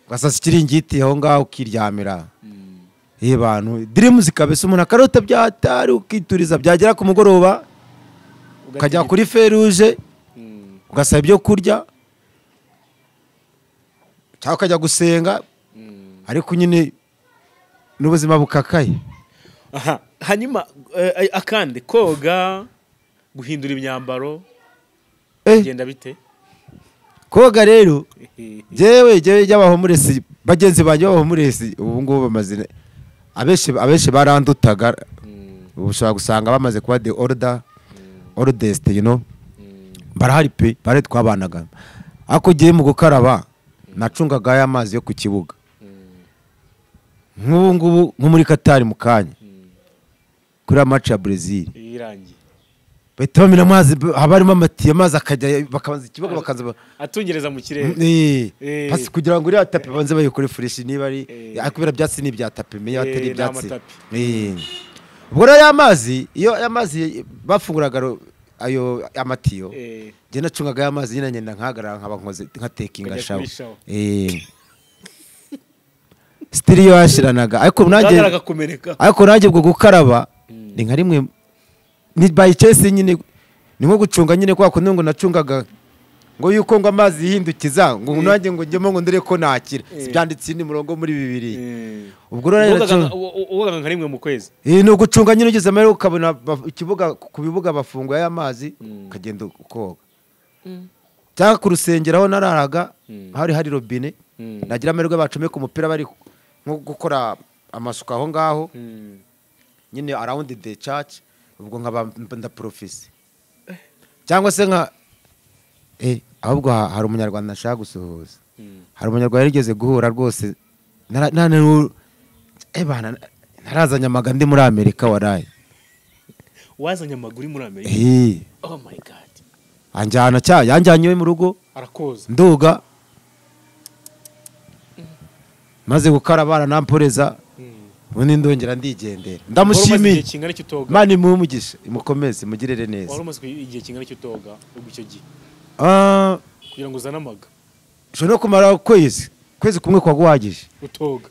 ugasasa ikiringiti aho ngaho ukiryamira. Bantu dreams kabisa, umuntu akarota byatari, ukituriza, byagera ku mugoroba ukajya kuri feruje, ugasaba ibyo kurya cyangwa ukajya gusenga, ariko nyine n'ubuzima bukakaye. Aha, hanyuma akandi koga Guhindura imyambaro genda bite? Koga rero jewe y'abahomuresi bagenzi banjye b'abahomuresi ubu ngubu bamaze abenshi barandutaga, ushobora gusanga bamaze kuba the order oldest, you know, barahari pe, bare twabanaga. Ako giye mu gukaraba nacungaga ya mazi yo ku kibuga. Nk'ubu ngubu nko muri Qatar mu kanya kuri match ya Brazil irangiye bahita bamena amazi, haba harimo amatiyo, amazi akajya bakabanza ikibuga bakaza atungereza mu kirere pasi kugira ngo uriya tapi banze bayikore fresh, niba ari akubera byatsi ni ibya tapi meya atari ibyatsi. Ubwo rero amazi iyo amazi bafunguraga ayo amatiyo, njye nacungaga amazi nyine ngenda nkahagarara nkaba nkoze nkatekinga shawa. Stili yashiranaga, ariko nanjye ubwo gukaraba ni nka rimwe ni by chance nyine, ni nko gucunga nyine kwa kundi ngo nacungaga ngo yuko ngo amazi yihindukiza ngo nanjye ngo njyemo ngo ndere ko nakira, byanditse ni murongo muri 2. Ubwo rero uwoga nka rimwe mu kwezi ni ugucunga nyine ugeze amahirwe ukabona ikibuga ku bibuga bafunguye amazi ukagenda ukoga. Cyangwa ku rusengero aho nararaga hari robine, nagira amahirwe bacomeka umupira bari nko gukora amasuku aho ngaho nyine around the church, ubwo nkaba ndaprofisi cyangwa se nka ahubwo hari umunyarwanda nashaka gusuhuza. Hari umunyarwanda yarigeze guhura rwose narazanye amaga ndi muri Amerika waraye. Wazanye amaguru muri Amerika? Oh my God. Anjyana cya yanjyanye iwe mu rugo arakoza ndoga, maze gukaraba aranamporeza, ubundi ndongera ndigendera. Ndamushimiye, Imana imuhe umugisha, imukomeze imugirire neza. Wari umaze igihe kingana iki utoga ubwo icyo gihe? Kugira ngo uzane amaga ushobora no kumara ukwezi kumwe kwa guhagije utoga.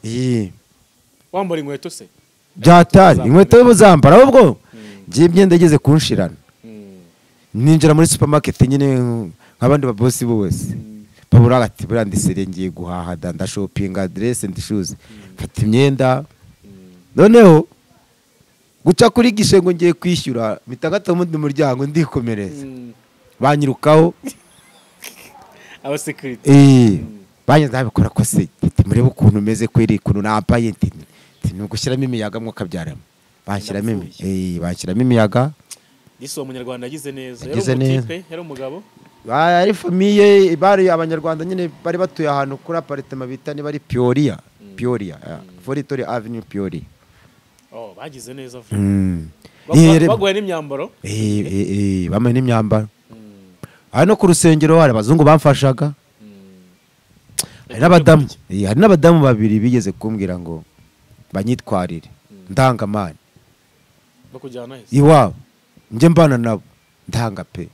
Wambara inkweto se? Byatari inkweto y'ubuzambara, ahubwo ngiye imyenda igeze kunshirana ninjira muri supermarket nyine nk'abandi babosi bose babura ati buriya ndisere ngiye guhaha da ndashopinga dress and shoes, mfata imyenda. Noneho guca kuri gishe ngo ngiye kwishyura mitangata mu muryango ndikomereza, banyirukaho aba security banyanze nabikora ko se murebe ukuntu meze kweri ukuntu nambaye nti nugushyiramo imiyaga mwo kabyaramo, banshyiramo banshyiramo imiyaga. Disi uwo munyarwanda yagize neza, yari umutipe, yari umugabo, ari famiye, bari abanyarwanda nyine bari batuye ahantu kuri apartment bita niba ari Peoria, Peoria Foritory Avenue Peoria. Oh, bagize neza baguye n'imyambaro, bamwe n'imyambaro. Hano ku rusengero hari abazungu bamfashaga, hari n'abadamu, hari n'abadamu babiri bigeze kumbwira ngo banyitwarire ndangamani bakujyana he iwabo njye mbana nabo ndanga pe.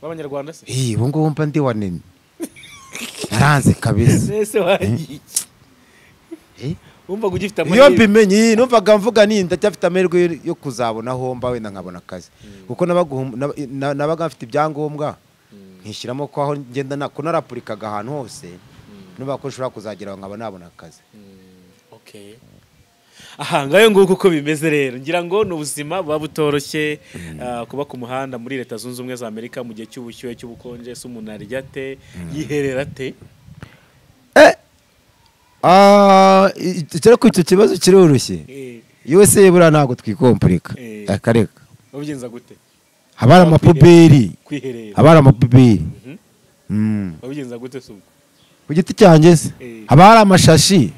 B'abanyarwanda se? Ubu ngubu mba ndi wanene naranze kabisa. Ese wagiye wumvaga ugifite amahirwe? Iyo mbimenye numvaga mvuga ni ndacyafite amahirwe yo kuzabona aho mba wenda nkabona akazi, kuko nabaga mfite ibyangombwa nkishyiramo ko aho ngenda nako narapurikaga ahantu hose, nuba ko nshobora kuzagera nkaba nabona akazi. Okay. Aha ngayo nguko uko bimeze rero, ngira ngo ni ubuzima buba butoroshye kuba ku muhanda muri Leta Zunze Ubumwe za Amerika mu gihe cy'ubushyuhe cy'ubukonje, se umuntu arya ate, yiherera ate? Icyo icyo kibazo kiroroshye. USA buriya ntabwo twikompurika akareka. Ubigenza gute? Haba hari amapuberi, haba hari amapuberi. Ubigenza gute se ubwo? Ku giti cyanjye se haba hari amashashi.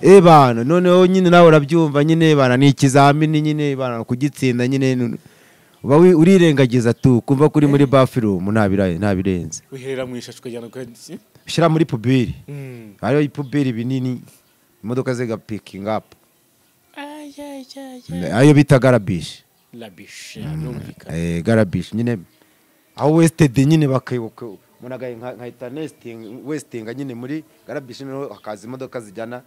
Bana noneho nyine nawe urabyumva nyine bana ni ikizamini nyine bana kugitsinda nyine uba urirengagiza tu kumva kuri muri bathroom nta birenze. Wiherera mu ishashi ukajyana ushyira muri puberi, hariho ipuberi binini imodoka ziga picking up, ayo bita garabish. Garabish nyine aho wasted nyine bakayoboka nkahita nesting wasting nyine muri garabish, noneho hakaza imodoka zijyana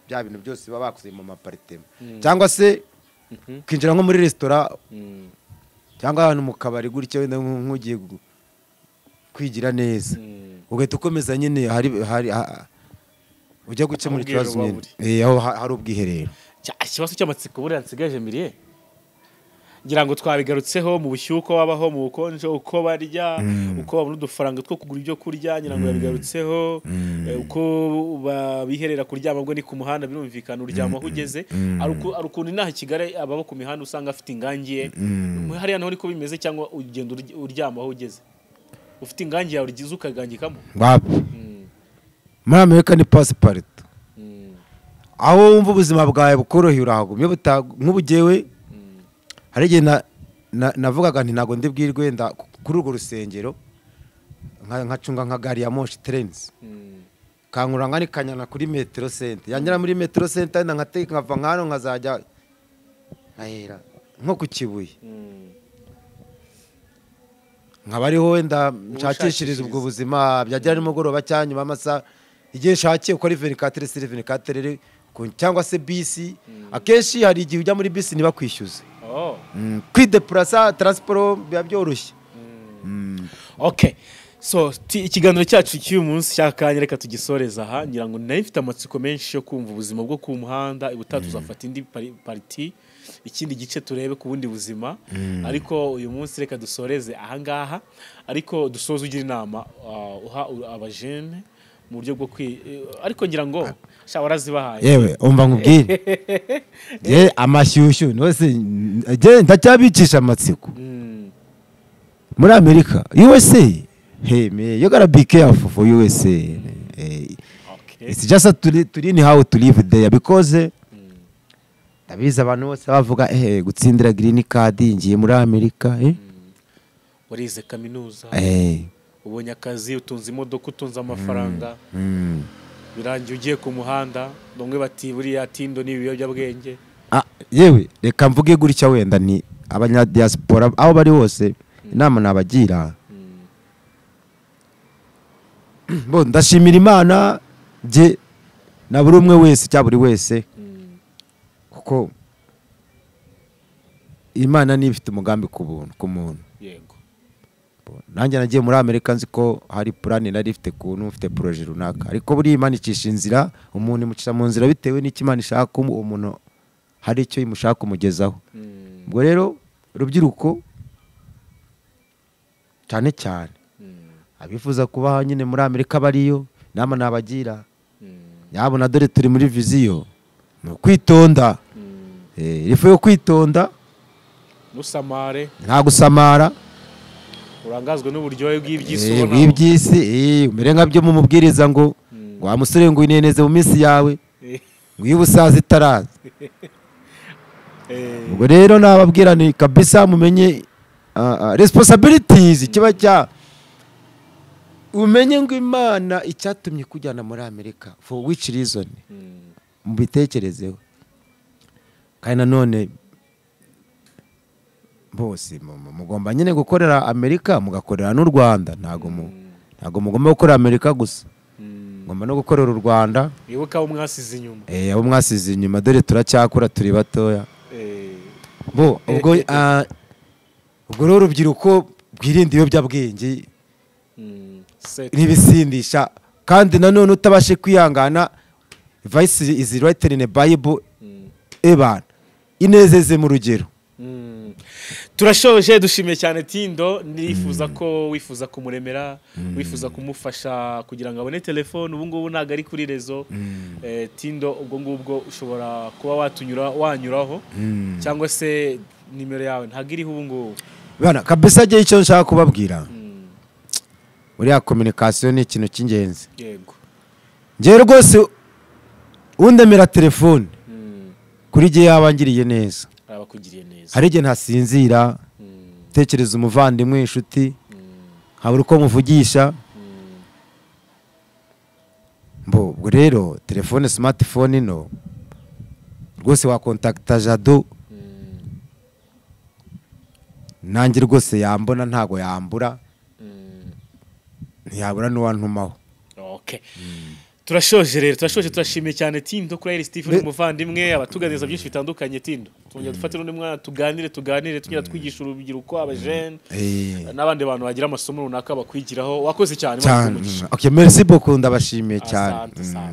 bya bintu byose baba bakuze mu mapartema, cyangwa se ukinjira nko muri restaurant cyangwa ahantu mu kabari gutya wenda nk'ugiye kwigira neza ugahita ukomeza nyine hari ujya gukemura ikibazo nyine aho hari ubwiherero. Ikibazo cy'amatsiko buriya nsigaje miriye, Ngira ngo twabigarutseho mu bushyuhe uko babaho, mu bukonje uko barya, uko babona udufaranga two kugura ibyo kurya, ngira ngo yabigarutseho. Uko babiherera kuryama, bwo ni ku muhanda birumvikana, uryama aho ugeze. Hari ukuntu inaha i Kigali ababa ku mihanda usanga afite ingangi ye, hariya naho niko bimeze cyangwa ugenda uryama aho ugeze ufite ingangi yawe ugize ukagangikamo? Wapi, muri Amerika ni pasiparito. Aho wumva ubuzima bwawe bukoroheye urahaguma. Iyo nk'ubu jyewe hari igihe navugaga nti ntabwo ndi bwirwe wenda kuri urwo rusengero, nkacunga nka gari ya moshi, trains, kankura nka kanyana kuri Metro Center, yanyura muri Metro Center wenda nkateka nkava nkano nkazajya nkahera nko ku Kibuye, nkaba ariho wenda nshakishiriza ubwo buzima, byagera nimugoroba cyangwa nyuma y'amasaha igihe nshakiye uko ari 24 sur 24 cyangwa se bisi. Akenshi hari igihe ujya muri bisi ntibakwishyuze. Kwidepurasa, transport biba byoroshye. Okay, so ikiganiro cyacu cy'uyu munsi cyakanya reka tugisoreza aha. Ngira ngo nari mfite amatsiko menshi yo kumva ubuzima bwo ku muhanda. Ubutaha tuzafata indi partie, ikindi gice, turebe ku bundi buzima, ariko uyu munsi reka dusoreze aha ngaha. Ariko dusoze ugira inama uha abajene mu buryo bwo kwi ariko ngira ngo sha warazibahaye. Yewe, umva nkubwire, ye amashyushyu nose je ndacyabicisha amatsiko. Muri Amerika, USA, hey man, you gotta be careful for USA. It's just that to learn how to live there because ndabizi abantu bose bavuga gutsindira green card, ngiye muri Amerika. Warize kaminuza, ubonye akazi, utunze imodoka, utunze amafaranga, birangiye ugiye ku muhanda, bamwe bati buriya Tindo ni ibiyobyabwenge. Ah, yewe reka mvuge gutya, wenda ni abanyadiaspora aho bari hose, inama nabagira, bo ndashimira Imana jye na buri umwe wese cyangwa buri wese, kuko Imana niba ifite umugambi ku buntu ku muntu. Nanjye nagiye muri Amerika nzi ko hari plan nari ifite, kuntu mfite projet runaka, ariko buriya Imana icisha inzira, umuntu imucisha mu nzira bitewe n'icyo Imana ishaka, uwo muntu hari icyo imushaka kumugezaho. Ubwo rero urubyiruko, cyane cyane abifuza kubaho nyine muri Amerika bariyo, inama nabagira, nyabona dore turi muri vision, ni ukwitonda. Ifu yo kwitonda. Nusamare. Nta gusamara. Urangazwe n'uburyohe bw'iby'isi ubona. Bw'iby'isi, umere nka byo mu mubwiriza ngo wa musore ngo wineneze mu minsi yawe, ngo iyo ubusaza itaraza. Ubwo rero nababwira ni kabisa mumenye responsibilities kiba cya umenye ngo Imana icyatumye kujyana muri Amerika for which reason, mubitekerezeho. Kandi nanone bose mugomba nyine gukorera Amerika, mugakorera n'u Rwanda. Ntago mugomba gukorera Amerika gusa, mugomba no gukorera u Rwanda. Wibuka abo mwasize inyuma. Abo mwasize inyuma, dore turacyakura, turi batoya. Bo ubwo ubwo rero urubyiruko bwirinde ibiyobyabwenge n'ibisindisha, kandi nanone utabashe kwihangana, vice is written in the Bible, ebana inezeze mu rugero. Turashoje, dushimiye cyane Tindo. Nifuza ko wifuza kumuremera, wifuza kumufasha kugira ngo abone telefone, ubu ngubu ntabwo ari kuri réseau. Tindo, ubwo ngubwo ushobora kuba watunyura, wanyuraho, cyangwa se nimero yawe ntabwo iriho ubu ngubu? Bana kabisa, jye icyo nshaka kubabwira, uriya communication ni ikintu cy'ingenzi. Njyewe rwose undemera telefone kuri jye yaba angiriye neza. Arabakugiriye neza. Hari igihe ntasinzira tekereza umuvandimwe, inshuti, nkabura uko muvugisha. Mbo ubwo rero telefone, smartphone ino rwose wakontakita Jado, nanjye rwose yambona, ntago yambura, ntiyabura n'uwantumaho. Okay. Turashoje rero, turashoje, turashimiye cyane Tindo kuri Air Steve, umuvandimwe abatuganiriza byinshi bitandukanye. Tindo, tongera dufatire undi mwana, tuganire, tugira twigisha urubyiruko, abajene n'abandi bantu bagira amasomo runaka bakwigiraho. Wakoze cyane, Imana cyane iguhe umugisha. Okay, merci beaucoup, ndabashimiye cyane. Asante sana.